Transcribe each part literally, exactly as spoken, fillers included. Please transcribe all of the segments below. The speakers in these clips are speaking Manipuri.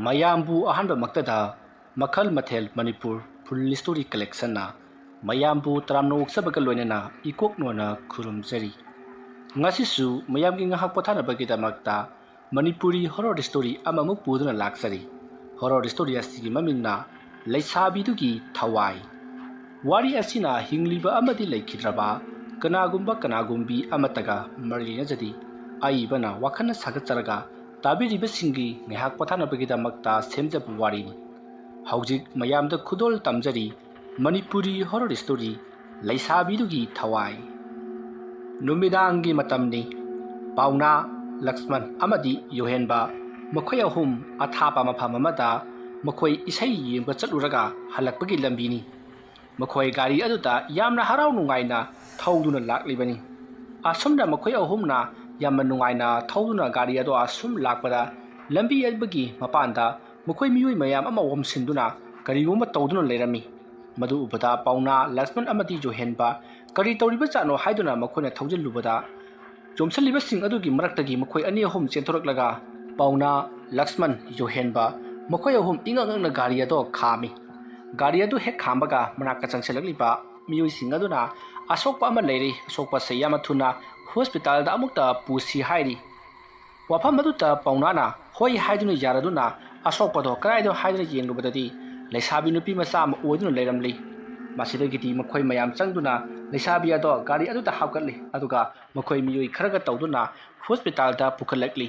ꯃꯌꯥꯝꯕꯨ ꯑꯍꯥꯟꯕꯃꯛꯇꯗ ꯃꯈꯜ ꯃꯊꯦꯜ ꯃꯅꯤꯄꯨꯔ ꯐꯨꯜ ꯁ꯭ꯇꯣꯔꯤ ꯀꯂꯦꯛꯁꯟꯅ ꯃꯌꯥꯝꯕꯨ ꯇꯔꯥꯝꯅ ꯑꯣꯛꯆꯕꯒ ꯂꯣꯏꯅꯅ ꯏꯀꯣꯛ ꯅꯣꯟꯅ ꯈꯨꯔꯨꯝꯖꯔꯤ꯫ ꯉꯁꯤꯁꯨ ꯃꯌꯥꯝꯒꯤ ꯉꯥꯏꯍꯥꯛ ꯄꯣꯊꯥꯅꯕꯒꯤꯗꯃꯛꯇ ꯃꯅꯤꯄꯨꯔꯤ ꯍꯣꯔꯣꯔ ꯁ꯭ꯇꯣꯔꯤ ꯑꯃꯃꯨꯛ ꯄꯨꯗꯨꯅ ꯂꯥꯛꯆꯔꯤ꯫ ꯍꯣꯔꯣꯔ ꯁ꯭ꯇꯣꯔꯤ ꯑꯁꯤꯒꯤ ꯃꯃꯤꯡꯅ ꯂꯩꯁꯥꯕꯤꯗꯨꯒꯤ ꯊꯋꯥꯏ꯫ ꯋꯥꯔꯤ ꯑꯁꯤꯅ ꯍꯤꯡꯂꯤꯕ ꯑꯃꯗꯤ ꯂꯩꯈꯤꯗ꯭ꯔꯕ ꯀꯅꯥꯒꯨꯝꯕ ꯀꯅꯥꯒꯨꯝꯕꯤ ꯑꯃꯠꯇꯒ ꯃꯔꯤ ꯂꯩꯅꯖꯗꯦ꯫ ꯑꯏꯕꯅ ꯋꯥꯈꯜꯅ ꯁꯥꯒꯠꯆꯔꯒ ꯇꯥꯕꯤꯔꯤꯕꯁꯤꯡꯒꯤ ꯉꯥꯏꯍꯥꯛ ꯄꯣꯊꯥꯅꯕꯒꯤꯗꯃꯛꯇ ꯁꯦꯝꯖꯕ ꯋꯥꯔꯤꯅꯤ꯫ ꯍꯧꯖꯤꯛ ꯃꯌꯥꯝꯗ ꯈꯨꯗꯣꯜ ꯇꯝꯖꯔꯤ ꯃꯅꯤꯄꯨꯔꯤ ꯍꯣꯔꯣꯔ ꯁ꯭ꯇꯣꯔꯤ ꯂꯩꯁꯥꯕꯤꯗꯨꯒꯤ ꯊꯋꯥꯏ꯫ ꯅꯨꯃꯤꯗꯥꯡꯒꯤ ꯃꯇꯝꯅꯤ꯫ ꯄꯥꯎꯅꯥ, ꯂꯛꯁꯃꯟ ꯑꯃꯗꯤ ꯌꯣꯍꯦꯟꯕ ꯃꯈꯣꯏ ꯑꯍꯨꯝ ꯑꯊꯥꯞꯄ ꯃꯐꯝ ꯑꯃꯗ ꯃꯈꯣꯏ ꯏꯁꯩ ꯌꯦꯡꯕ ꯆꯠꯂꯨꯔꯒ ꯍꯜꯂꯛꯄꯒꯤ ꯂꯝꯕꯤꯅꯤ꯫ ꯃꯈꯣꯏ ꯒꯥꯔꯤ ꯑꯗꯨꯗ ꯌꯥꯝꯅ ꯍꯔꯥꯎ ꯅꯨꯡꯉꯥꯏꯅ ꯊꯧꯗꯨꯅ ꯂꯥꯛꯂꯤꯕꯅꯤ꯫ ꯑꯁꯨꯝꯅ ꯃꯈꯣꯏ ꯑꯍꯨꯝꯅ ꯌꯥꯝꯅ ꯅꯨꯡꯉꯥꯏꯅ ꯊꯧꯗꯨꯅ ꯒꯥꯔꯤ ꯑꯗꯨ ꯑꯁꯨꯝ ꯂꯥꯛꯄꯗ, ꯂꯝꯕꯤ ꯑꯗꯨꯒꯤ ꯃꯄꯥꯟꯗ ꯃꯈꯣꯏ ꯃꯤꯑꯣꯏ ꯃꯌꯥꯝ ꯑꯃ ꯑꯣꯝꯁꯤꯟꯗꯨꯅ ꯀꯔꯤꯒꯨꯝꯕ ꯇꯧꯗꯨꯅ ꯂꯩꯔꯝꯃꯤ꯫ ꯃꯗꯨ ꯎꯕꯗ ꯄꯥꯎꯅꯥ, ꯂꯛꯁꯃꯟ ꯑꯃꯗꯤ ꯌꯣꯍꯦꯟꯕ ꯀꯔꯤ ꯇꯧꯔꯤꯕꯖꯥꯠꯅꯣ ꯍꯥꯏꯗꯨꯅ ꯃꯈꯣꯏꯅ ꯊꯧꯖꯤꯜꯂꯨꯕꯗ, ꯆꯣꯝꯁꯤꯜꯂꯤꯕꯁꯤꯡ ꯑꯗꯨꯒꯤ ꯃꯔꯛꯇꯒꯤ ꯃꯈꯣꯏ ꯑꯅꯤ ꯑꯍꯨꯝ ꯆꯦꯟꯊꯣꯔꯛꯂꯒ ꯄꯥꯎꯅꯥ, ꯂꯛꯁꯃꯟ, ꯌꯣꯍꯦꯟꯕ ꯃꯈꯣꯏ ꯑꯍꯨꯝ ꯏꯉꯛ ꯉꯛꯅ ꯒꯥꯔꯤ ꯑꯗꯨ ꯈꯥꯝꯃꯤ꯫ ꯒꯥꯔꯤ ꯑꯗꯨ ꯍꯦꯛ ꯈꯥꯝꯕꯒ ꯃꯅꯥꯛꯇ ꯆꯪꯁꯤꯜꯂꯛꯂꯤꯕ ꯃꯤꯑꯣꯏꯁꯤꯡ ꯑꯗꯨꯅ "ꯑꯁꯣꯛꯄ ꯑꯃ ꯂꯩꯔꯦ, ꯑꯁꯣꯛꯄꯁꯦ ꯌꯥꯝꯅ ꯊꯨꯅ ꯍꯣꯁꯄꯤꯇꯥꯜꯗ ꯑꯃꯨꯛꯇ ꯄꯨꯁꯤ" ꯍꯥꯏꯔꯤ꯫ ꯋꯥꯐꯝ ꯑꯗꯨꯗ ꯄꯥꯎꯅꯥꯅ ꯍꯣꯏ ꯍꯥꯏꯗꯨꯅ ꯌꯥꯔꯗꯨꯅ ꯑꯁꯣꯛꯄꯗꯣ ꯀꯗꯥꯏꯗꯅꯣ ꯍꯥꯏꯗꯨꯅ ꯌꯦꯡꯂꯨꯕꯗꯗꯤ ꯂꯩꯁꯥꯕꯤ ꯅꯨꯄꯤ ꯃꯆꯥ ꯑꯃ ꯑꯣꯏꯗꯨꯅ ꯂꯩꯔꯝꯂꯤ꯫ ꯃꯁꯤꯗꯒꯤꯗꯤ ꯃꯈꯣꯏ ꯃꯌꯥꯝ ꯆꯪꯗꯨꯅ ꯂꯩꯁꯥꯕꯤ ꯑꯗꯣ ꯒꯥꯔꯤ ꯑꯗꯨꯗ ꯍꯥꯞꯀꯠꯂꯤ, ꯑꯗꯨꯒ ꯃꯈꯣꯏ ꯃꯤꯑꯣꯏ ꯈꯔꯒ ꯇꯧꯗꯨꯅ ꯍꯣꯁꯄꯤꯇꯥꯜꯗ ꯄꯨꯈꯠꯂꯛꯂꯤ꯫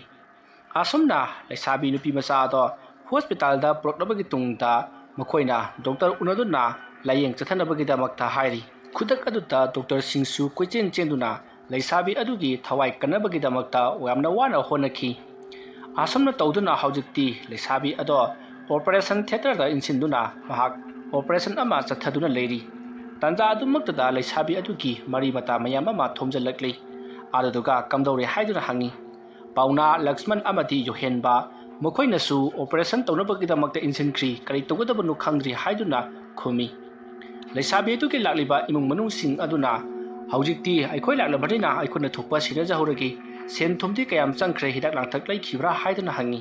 ꯑꯁꯨꯝꯅ ꯂꯩꯁꯥꯕꯤ ꯅꯨꯄꯤ ꯃꯆꯥ ꯑꯗꯣ ꯍꯣꯁꯄꯤꯇꯥꯜꯗ ꯄꯨꯔꯛꯂꯕꯒꯤ ꯇꯨꯡꯗ ꯃꯈꯣꯏꯅ ꯗꯣꯛꯇꯔ ꯎꯅꯗꯨꯅ ꯂꯥꯏꯌꯦꯡ ꯆꯠꯊꯅꯕꯒꯤꯗꯃꯛꯇ ꯍꯥꯏꯔꯤ꯫ ꯈꯨꯗꯛ ꯑꯗꯨꯗ ꯗꯣꯛꯇꯔꯁꯤꯡꯁꯨ ꯀꯣꯏꯆꯦꯟ ꯆꯦꯟꯗꯨꯅ ꯂꯩꯁꯥꯕꯤ ꯑꯗꯨꯒꯤ ꯊꯋꯥꯏ ꯀꯟꯅꯕꯒꯤꯗꯃꯛꯇ ꯌꯥꯝꯅ ꯋꯥꯅ ꯍꯣꯠꯅꯈꯤ꯫ ꯑꯁꯨꯝꯅ ꯇꯧꯗꯨꯅ ꯍꯧꯖꯤꯛꯇꯤ ꯂꯩꯁꯥꯕꯤ ꯑꯗꯣ ꯑꯣꯄꯔꯦꯁꯟ ꯊꯤꯌꯦꯇꯔꯗ ꯏꯟꯁꯤꯟꯗꯨꯅ ꯃꯍꯥꯛ ꯑꯣꯄꯔꯦꯁꯟ ꯑꯃ ꯆꯠꯊꯗꯨꯅ ꯂꯩꯔꯤ꯫ ꯇꯥꯟꯖꯥ ꯑꯗꯨꯃꯛꯇꯗ ꯂꯩꯁꯥꯕꯤ ꯑꯗꯨꯒꯤ ꯃꯔꯤ ꯃꯇꯥ ꯃꯌꯥꯝ ꯑꯃ ꯊꯣꯝꯖꯤꯜꯂꯛꯂꯤ꯫ ꯑꯗꯨꯗꯨꯒ ꯀꯝꯗꯧꯔꯦ ꯍꯥꯏꯗꯨꯅ ꯍꯪꯉꯤ꯫ ꯄꯥꯎꯅꯥ, ꯂꯛꯁꯃꯟ ꯑꯃꯗꯤ ꯌꯣꯍꯦꯟꯕ ꯃꯈꯣꯏꯅꯁꯨ ꯑꯣꯄꯔꯦꯁꯟ ꯇꯧꯅꯕꯒꯤꯗꯃꯛꯇ ꯏꯟꯁꯤꯟꯈ꯭ꯔꯤ, ꯀꯔꯤ ꯇꯧꯒꯗꯕꯅꯣ ꯈꯪꯗ꯭ꯔꯤ ꯍꯥꯏꯗꯨꯅ ꯈꯨꯝꯃꯤ꯫ ꯂꯩꯁꯥꯕꯤ ꯑꯗꯨꯒꯤ ꯂꯥꯛꯂꯤꯕ ꯏꯃꯨꯡ ꯃꯅꯨꯡꯁꯤꯡ ꯑꯗꯨꯅ ꯍꯧꯖꯤꯛꯇꯤ ꯑꯩꯈꯣꯏ ꯂꯥꯛꯂꯕꯅꯤꯅ ꯑꯩꯈꯣꯏꯅ ꯊꯣꯛꯄ ꯁꯤꯟꯅꯖꯍꯧꯔꯒꯦ, ꯁꯦꯟ ꯊꯨꯝꯗꯤ ꯀꯌꯥꯝ ꯆꯪꯈ꯭ꯔꯦ, ꯍꯤꯗꯥꯛ ꯂꯥꯡꯊꯛ ꯂꯩꯈꯤꯕ꯭ꯔꯥ ꯍꯥꯏꯗꯨꯅ ꯍꯪꯉꯤ꯫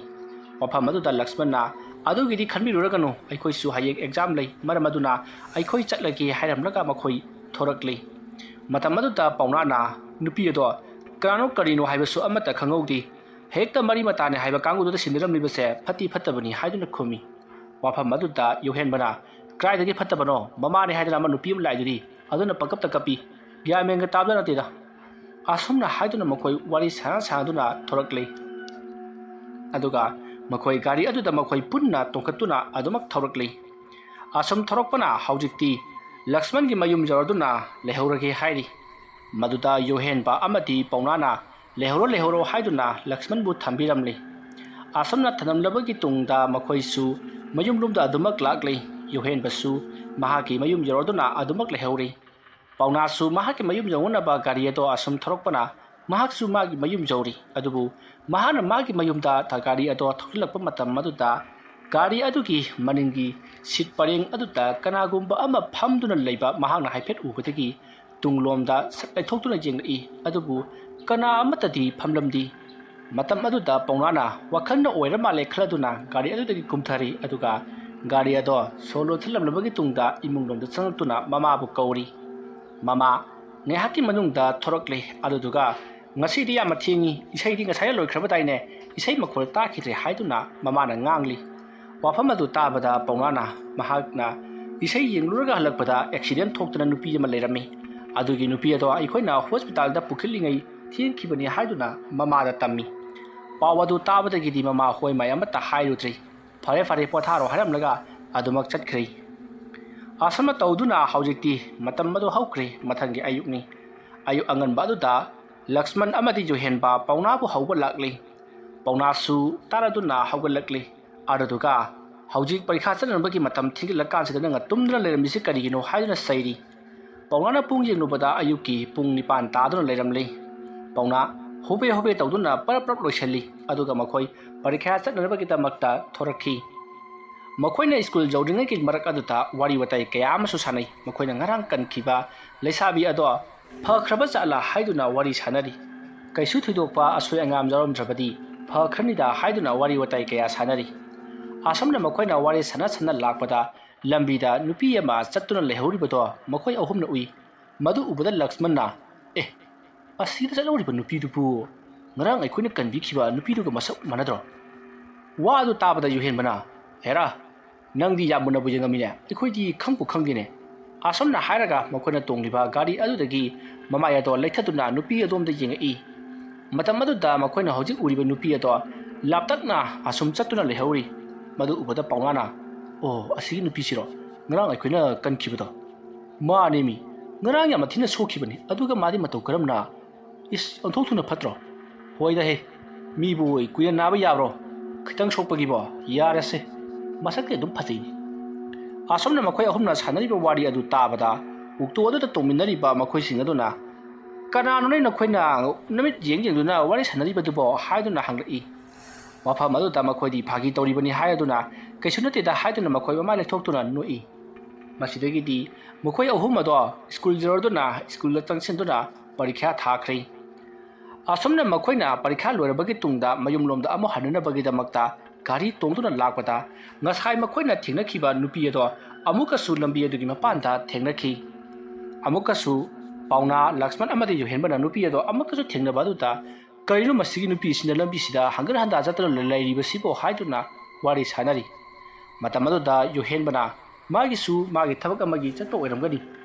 ꯋꯥꯐꯝ ꯑꯗꯨꯗ ꯂꯛꯁꯃꯟꯅ, "ꯑꯗꯨꯒꯤꯗꯤ ꯈꯟꯕꯤꯔꯨꯔꯒꯅꯨ, ꯑꯩꯈꯣꯏꯁꯨ ꯍꯌꯦꯡ ꯑꯦꯛꯖꯥꯝ ꯂꯩ, ꯃꯔꯝ ꯑꯗꯨꯅ ꯑꯩꯈꯣꯏ ꯆꯠꯂꯒꯦ" ꯍꯥꯏꯔꯝꯂꯒ ꯃꯈꯣꯏ ꯊꯣꯔꯛꯂꯤ꯫ ꯃꯇꯝ ꯑꯗꯨꯗ ꯄꯥꯎꯅꯥꯅ ꯅꯨꯄꯤ ꯑꯗꯣ ꯀꯅꯥꯅꯣ ꯀꯔꯤꯅꯣ ꯍꯥꯏꯕꯁꯨ ꯑꯃꯠꯇ ꯈꯪꯍꯧꯗꯦ, "ꯍꯦꯛꯇ ꯃꯔꯤ ꯃꯇꯥꯅꯦ ꯍꯥꯏꯕ ꯀꯥꯡꯕꯨꯗꯨꯗ ꯁꯤꯟꯅꯔꯝꯂꯤꯕꯁꯦ ꯐꯠꯇꯤ ꯐꯠꯇꯕꯅꯤ" ꯍꯥꯏꯗꯨꯅ ꯈꯨꯝꯃꯤ꯫ ꯋꯥꯐꯝ ꯑꯗꯨꯗ ꯌꯨꯍꯦꯟꯕꯅ, "ꯀꯗꯥꯏꯗꯒꯤ ꯐꯠꯇꯕꯅꯣ? ꯃꯃꯥꯅꯦ ꯍꯥꯏꯗꯅ ꯑꯃ ꯅꯨꯄꯤ ꯑꯃ ꯂꯥꯛꯏꯗꯨꯗꯤ, ꯑꯗꯨꯅ ꯄꯪꯀꯞꯇ ꯀꯞꯄꯤ, ꯒ꯭ꯌꯥꯟ ꯃꯦꯟꯒ ꯇꯥꯕꯗ ꯅꯠꯇꯦꯗ"꯫ ꯑꯁꯨꯝꯅ ꯍꯥꯏꯗꯨꯅ ꯃꯈꯣꯏ ꯋꯥꯔꯤ ꯁꯥꯟꯅ ꯁꯥꯟꯅꯗꯨꯅ ꯊꯣꯔꯛꯂꯤ꯫ ꯑꯗꯨꯒ ꯃꯈꯣꯏ ꯒꯥꯔꯤ ꯑꯗꯨꯗ ꯃꯈꯣꯏ ꯄꯨꯟꯅ ꯇꯣꯡꯈꯠꯇꯨꯅ ꯑꯗꯨꯃꯛ ꯊꯧꯔꯛꯂꯤ꯫ ꯑꯁꯨꯝ ꯊꯧꯔꯛꯄꯅ ꯍꯧꯖꯤꯛꯇꯤ ꯂꯛꯁꯃꯟꯒꯤ ꯃꯌꯨꯝ ꯌꯧꯔꯗꯨꯅ ꯂꯩꯍꯧꯔꯒꯦ ꯍꯥꯏꯔꯤ꯫ ꯃꯗꯨꯗ ꯌꯣꯍꯦꯟꯕ ꯑꯃꯗꯤ ꯄꯧꯅꯥꯅ "ꯂꯩꯍꯧꯔꯣ, ꯂꯩꯍꯧꯔꯣ" ꯍꯥꯏꯗꯨꯅ ꯂꯛꯁꯃꯟꯕꯨ ꯊꯝꯕꯤꯔꯝꯂꯤ꯫ ꯑꯁꯨꯝꯅ ꯊꯝꯂꯝꯂꯕꯒꯤ ꯇꯨꯡꯗ ꯃꯈꯣꯏꯁꯨ ꯃꯌꯨꯝꯂꯣꯝꯗ ꯑꯗꯨꯃꯛ ꯂꯥꯛꯂꯤ꯫ ꯌꯣꯍꯦꯟꯕꯁꯨ ꯃꯍꯥꯛꯀꯤ ꯃꯌꯨꯝ ꯌꯧꯔꯗꯨꯅ ꯑꯗꯨꯃꯛ ꯂꯩꯍꯧꯔꯤ꯫ ꯄꯧꯅꯥꯁꯨ ꯃꯍꯥꯛꯀꯤ ꯃꯌꯨꯝ ꯌꯧꯅꯅꯕ ꯒꯥꯔꯤ ꯑꯗꯣ ꯑꯁꯨꯝ ꯊꯧꯔꯛꯄꯅ ꯃꯍꯥꯛꯁꯨ ꯃꯥꯒꯤ ꯃꯌꯨꯝ ꯌꯧꯔꯤ꯫ ꯑꯗꯨꯕꯨ ꯃꯍꯥꯛꯅ ꯃꯥꯒꯤ ꯃꯌꯨꯝꯗ ꯊ-, ꯒꯥꯔꯤ ꯑꯗꯣ ꯊꯧꯖꯤꯜꯂꯛꯄ ꯃꯇꯝ ꯑꯗꯨꯗ ꯒꯥꯔꯤ ꯑꯗꯨꯒꯤ ꯃꯅꯤꯡꯒꯤ ꯁꯤꯠ ꯄꯔꯦꯡ ꯑꯗꯨꯗ ꯀꯅꯥꯒꯨꯝꯕ ꯑꯃ ꯐꯝꯗꯨꯅ ꯂꯩꯕ ꯃꯍꯥꯛꯅ ꯍꯥꯏꯐꯦꯠ ꯎꯕꯗꯒꯤ ꯇꯨꯡꯂꯣꯝꯗ ꯁꯠ ꯂꯩꯊꯣꯛꯇꯨꯅ ꯌꯦꯡꯂꯛꯏ꯫ ꯑꯗꯨꯕꯨ ꯀꯅꯥ ꯑꯃꯠꯇꯗꯤ ꯐꯝꯂꯝꯗꯦ꯫ ꯃꯇꯝ ꯑꯗꯨꯗ ꯄꯧꯅꯥꯅ ꯋꯥꯈꯜꯅ ꯑꯣꯏꯔ ꯃꯥꯜꯂꯦ ꯈꯜꯂꯗꯨꯅ ꯒꯥꯔꯤ ꯑꯗꯨꯗꯒꯤ ꯀꯨꯝꯊꯔꯤ꯫ ꯑꯗꯨꯒ ꯒꯥꯔꯤ ꯑꯗꯣ ꯁꯣ ꯂꯣꯟꯁꯤꯜꯂꯝꯂꯕꯒꯤ ꯇꯨꯡꯗ ꯏꯃꯨꯡꯂꯣꯝꯗ ꯆꯪꯂꯛꯇꯨꯅ ꯃꯃꯥꯕꯨ ꯀꯧꯔꯤ꯫ "ꯃꯃꯥ, ꯉꯥꯏꯍꯥꯛꯀꯤ ꯃꯅꯨꯡꯗ ꯊꯣꯔꯛꯂꯦ, ꯑꯗꯨꯗꯨꯒ ꯉꯁꯤꯗꯤ ꯌꯥꯝꯅ ꯊꯦꯡꯉꯤ, ꯏꯁꯩꯗꯤ ꯉꯁꯥꯏꯅ ꯂꯣꯏꯈ꯭ꯔꯕꯗꯥꯏꯅꯦ, ꯏꯁꯩ ꯃꯈꯣꯜ ꯇꯥꯈꯤꯗ꯭ꯔꯦ" ꯍꯥꯏꯗꯨꯅ ꯃꯃꯥꯅ ꯉꯥꯡꯂꯤ꯫ ꯋꯥꯐꯝ ꯑꯗꯨ ꯇꯥꯕꯗ ꯄꯧꯅꯥꯅ ꯃꯍꯥꯛꯅ ꯏꯁꯩ ꯌꯦꯡꯂꯨꯔꯒ ꯍꯜꯂꯛꯄꯗ ꯑꯦꯛꯁꯤꯗꯦꯟ ꯊꯣꯛꯇꯨꯅ ꯅꯨꯄꯤ ꯑꯃ ꯂꯩꯔꯝꯃꯤ꯫ ꯑꯗꯨꯒꯤ ꯅꯨꯄꯤ ꯑꯗꯣ ꯑꯩꯈꯣꯏꯅ ꯍꯣꯁꯄꯤꯇꯥꯜꯗ ꯄꯨꯈꯠꯂꯤꯉꯩ ꯊꯦꯡꯈꯤꯕꯅꯤ ꯍꯥꯏꯗꯨꯅ ꯃꯃꯥꯗ ꯇꯝꯃꯤ꯫ ꯄꯥꯎ ꯑꯗꯨ ꯇꯥꯕꯗꯒꯤꯗꯤ ꯃꯃꯥ ꯍꯣꯏ ꯃꯥꯏ ꯑꯃꯠꯇ ꯍꯥꯏꯔꯨꯗ꯭ꯔꯤ꯫ "ꯐꯔꯦ, ꯐꯔꯦ, ꯄꯣꯊꯥꯔꯣ" ꯍꯥꯏꯔꯝꯂꯒ ꯑꯗꯨꯃꯛ ꯆꯠꯈ꯭ꯔꯦ꯫ ꯑꯁꯨꯝꯅ ꯇꯧꯗꯨꯅ ꯍꯧꯖꯤꯛꯇꯤ ꯃꯇꯝ ꯑꯗꯨ ꯍꯧꯈ꯭ꯔꯦ꯫ ꯃꯊꯪꯒꯤ ꯑꯌꯨꯛꯅꯤ꯫ ꯑꯌꯨꯛ ꯑꯉꯟꯕ ꯑꯗꯨꯗ ꯂꯛꯁꯃꯟ ꯑꯃꯗꯤ ꯌꯨꯍꯦꯟꯕ ꯄꯧꯅꯥꯕꯨ ꯍꯧꯕ ꯂꯥꯛꯂꯤ꯫ ꯄꯧꯅꯥꯁꯨ ꯇꯥꯔꯗꯨꯅ ꯍꯧꯒꯠꯂꯛꯂꯤ꯫ ꯑꯗꯨꯗꯨꯒ, "ꯍꯧꯖꯤꯛ ꯄꯔꯤꯈꯥ ꯆꯠꯅꯕꯒꯤ ꯃꯇꯝ ꯊꯦꯡꯖꯤꯜꯂꯀꯥꯟꯁꯤꯗ ꯅꯪꯅ ꯇꯨꯝꯗꯨꯅ ꯂꯩꯔꯝꯃꯤꯁꯤ ꯀꯔꯤꯒꯤꯅꯣ?" ꯍꯥꯏꯗꯨꯅ ꯆꯩꯔꯤ꯫ ꯄꯧꯅꯥꯅ ꯄꯨꯡ ꯌꯦꯡꯂꯨꯕꯗ ꯑꯌꯨꯛꯀꯤ ꯄꯨꯡ ꯅꯤꯄꯥꯟ ꯇꯥꯗꯨꯅ ꯂꯩꯔꯝꯂꯤ꯫ ꯄꯧꯅꯥ ꯍꯣꯕꯦ ꯍꯣꯕꯦ ꯇꯧꯗꯨꯅ ꯄꯔꯞ ꯄꯔꯞ ꯂꯣꯏꯁꯤꯜꯂꯤ, ꯑꯗꯨꯒ ꯃꯈꯣꯏ ꯄꯔꯤꯈ꯭ꯌꯥ ꯆꯠꯅꯅꯕꯒꯤꯗꯃꯛꯇ ꯊꯣꯔꯛꯈꯤ꯫ ꯃꯈꯣꯏꯅ ꯁ꯭ꯀꯨꯜ ꯌꯧꯗ꯭ꯔꯤꯉꯩꯒꯤ ꯃꯔꯛ ꯑꯗꯨꯗ ꯋꯥꯔꯤ ꯋꯥꯇꯥꯏ ꯀꯌꯥ ꯑꯃꯁꯨ ꯁꯥꯟꯅꯩ꯫ ꯃꯈꯣꯏꯅ ꯉꯔꯥꯡ ꯀꯟꯈꯤꯕ ꯂꯩꯁꯥꯕꯤ ꯑꯗꯣ ꯐꯈ꯭ꯔꯕ ꯖꯥꯠꯂꯥ ꯍꯥꯏꯗꯨꯅ ꯋꯥꯔꯤ ꯁꯥꯟꯅꯔꯤ꯫ ꯀꯩꯁꯨ ꯊꯣꯏꯗꯣꯛꯄ ꯑꯁꯣꯏ ꯑꯉꯥꯝ ꯌꯥꯎꯔꯝꯗ꯭ꯔꯕꯗꯤ ꯐꯈ꯭ꯔꯅꯤꯗ ꯍꯥꯏꯗꯨꯅ ꯋꯥꯔꯤ ꯋꯥꯇꯥꯏ ꯀꯌꯥ ꯁꯥꯟꯅꯔꯤ꯫ ꯑꯁꯨꯝꯅ ꯃꯈꯣꯏꯅ ꯋꯥꯔꯤ ꯁꯥꯟꯅ ꯁꯥꯟꯅ ꯂꯥꯛꯄꯗ ꯂꯝꯕꯤꯗ ꯅꯨꯄꯤ ꯑꯃ ꯆꯠꯇꯨꯅ ꯂꯩꯍꯧꯔꯤꯕꯗꯣ ꯃꯈꯣꯏ ꯑꯍꯨꯝꯅ ꯎꯏ꯫ ꯃꯗꯨ ꯎꯕꯗ ꯂꯛꯁꯃꯟꯅ, "ꯑꯦ, ꯑꯁꯤꯗ ꯆꯠꯍꯧꯔꯤꯕ ꯅꯨꯄꯤꯗꯨꯕꯨ ꯉꯔꯥꯡ ꯑꯩꯈꯣꯏꯅ ꯀꯟꯕꯤꯈꯤꯕ ꯅꯨꯄꯤꯗꯨꯒ ꯃꯁꯛ ꯃꯥꯟꯅꯗ꯭ꯔꯣ?" ꯋꯥ ꯑꯗꯨ ꯇꯥꯕꯗ ꯌꯨꯍꯦꯟꯕꯅ, "ꯍꯦꯔꯥ, ꯅꯪꯗꯤ ꯌꯥꯝ ꯃꯨꯟꯅꯕꯨ ꯌꯦꯡꯉꯝꯃꯤꯅꯦ, ꯑꯩꯈꯣꯏꯗꯤ ꯈꯪꯕꯨ ꯈꯪꯗꯦꯅꯦ"꯫ ꯑꯁꯨꯝꯅ ꯍꯥꯏꯔꯒ ꯃꯈꯣꯏꯅ ꯇꯣꯡꯂꯤꯕ ꯒꯥꯔꯤ ꯑꯗꯨꯗꯒꯤ ꯃꯃꯥꯏ ꯑꯗꯣ ꯂꯩꯊꯗꯨꯅ ꯅꯨꯄꯤ ꯑꯗꯣꯝꯗ ꯌꯦꯡꯉꯛꯏ꯫ ꯃꯇꯝ ꯑꯗꯨꯗ ꯃꯈꯣꯏꯅ ꯍꯧꯖꯤꯛ ꯎꯔꯤꯕ ꯅꯨꯄꯤ ꯑꯗꯣ ꯂꯥꯞꯇꯛꯅ ꯑꯁꯨꯝ ꯆꯠꯇꯨꯅ ꯂꯩꯍꯧꯔꯤ꯫ ꯃꯗꯨ ꯎꯕꯗ ꯄꯥꯎꯅꯥꯅ, "ꯑꯣ, ꯑꯁꯤꯒꯤ ꯅꯨꯄꯤꯁꯤꯔꯣ ꯉꯔꯥꯡ ꯑꯩꯈꯣꯏꯅ ꯀꯟꯈꯤꯕꯗꯣ?" "ꯃꯥꯅꯦꯃꯤ, ꯉꯔꯥꯡ ꯌꯥꯝꯅ ꯊꯤꯅ ꯁꯣꯛꯈꯤꯕꯅꯤ, ꯑꯗꯨꯒ ꯃꯥꯗꯤ ꯃꯇꯧ ꯀꯔꯝꯅ? ꯏꯁ, ꯑꯣꯟꯊꯣꯛ ꯊꯨꯅ ꯐꯠꯇ꯭ꯔꯣ?" "ꯍꯣꯏꯗ ꯍꯦ, ꯃꯤꯕꯨ ꯀꯨꯏꯅ ꯅꯥꯕ ꯌꯥꯕ꯭ꯔꯣ? ꯈꯤꯇꯪ ꯁꯣꯛꯄꯒꯤꯕꯣ? ꯌꯥꯔꯦꯁꯦ, ꯃꯁꯛꯇꯤ ꯑꯗꯨꯝ ꯐꯖꯩꯅꯦ"꯫ ꯑꯁꯨꯝꯅ ꯃꯈꯣꯏ ꯑꯍꯨꯝꯅ ꯁꯥꯟꯅꯔꯤꯕ ꯋꯥꯔꯤ ꯑꯗꯨ ꯇꯥꯕꯗ ꯑꯣꯛꯇꯣ ꯑꯗꯨꯗ ꯇꯣꯡꯃꯤꯟꯅꯔꯤꯕ ꯃꯈꯣꯏꯁꯤꯡ ꯑꯗꯨꯅ, "ꯀꯅꯥꯅꯣꯅꯦ ꯅꯈꯣꯏꯅ ꯅꯨꯃꯤꯠ ꯌꯦꯡ ꯌꯦꯡꯗꯨꯅ ꯋꯥꯔꯤ ꯁꯥꯟꯅꯔꯤꯕꯗꯨꯕꯣ?" ꯍꯥꯏꯗꯨꯅ ꯍꯪꯂꯛꯏ꯫ ꯋꯥꯐꯝ ꯑꯗꯨꯗ ꯃꯈꯣꯏꯗꯤ ꯐꯥꯒꯤ ꯇꯧꯔꯤꯕꯅꯤ ꯍꯥꯏꯗꯨꯅ, "ꯀꯩꯁꯨ ꯅꯠꯇꯦꯗ" ꯍꯥꯏꯗꯨꯅ ꯃꯈꯣꯏ ꯃꯃꯥꯏ ꯂꯩꯊꯣꯛꯇꯨꯅ ꯅꯣꯛꯏ꯫ ꯃꯁꯤꯗꯒꯤꯗꯤ ꯃꯈꯣꯏ ꯑꯍꯨꯝ ꯑꯗꯣ ꯁ꯭ꯀꯨꯜ ꯌꯧꯔꯗꯨꯅ ꯁ꯭ꯀꯨꯜꯗ ꯆꯪꯁꯤꯟꯗꯨꯅ ꯄꯔꯤꯈ꯭ꯌꯥ ꯊꯥꯈ꯭ꯔꯦ꯫ ꯑꯁꯨꯝꯅ ꯃꯈꯣꯏꯅ ꯄꯔꯤꯈ꯭ꯌꯥ ꯂꯣꯏꯔꯕꯒꯤ ꯇꯨꯡꯗ ꯃꯌꯨꯝꯂꯣꯝꯗ ꯑꯃꯨꯛ ꯍꯟꯅꯅꯕꯒꯤꯗꯃꯛꯇ ꯒꯥꯔꯤ ꯇꯣꯡꯗꯨꯅ ꯂꯥꯛꯄꯗ, ꯉꯁꯥꯏ ꯃꯈꯣꯏꯅ ꯊꯦꯡꯅꯈꯤꯕ ꯅꯨꯄꯤ ꯑꯗꯣ ꯑꯃꯨꯛꯀꯁꯨ ꯂꯝꯕꯤ ꯑꯗꯨꯒꯤ ꯃꯄꯥꯟꯗ ꯊꯦꯡꯅꯈꯤ꯫ ꯑꯃꯨꯛꯀꯁꯨ ꯄꯥꯎꯅꯥ, ꯂꯛꯁꯃꯟ ꯑꯃꯗꯤ ꯌꯨꯍꯦꯟꯕꯅ ꯅꯨꯄꯤ ꯑꯗꯣ ꯑꯃꯨꯛꯀꯁꯨ ꯊꯦꯡꯅꯕ ꯑꯗꯨꯗ, "ꯀꯔꯤꯅꯣ ꯃꯁꯤꯒꯤ ꯅꯨꯄꯤꯁꯤꯅ ꯂꯝꯕꯤꯁꯤꯗ ꯍꯪꯒꯠ ꯍꯟꯗꯥ ꯆꯠꯇꯨꯅ ꯂꯩꯔꯤꯕꯁꯤꯕꯣ?" ꯍꯥꯏꯗꯨꯅ ꯋꯥꯔꯤ ꯁꯥꯟꯅꯔꯤ꯫ ꯃꯇꯝ ꯑꯗꯨꯗ ꯌꯨꯍꯦꯟꯕꯅ, "ꯃꯥꯒꯤꯁꯨ ꯃꯥꯒꯤ ꯊꯕꯛ ꯑꯃꯒꯤ ꯆꯠꯄ ꯑꯣꯏꯔꯝꯒꯅꯤ,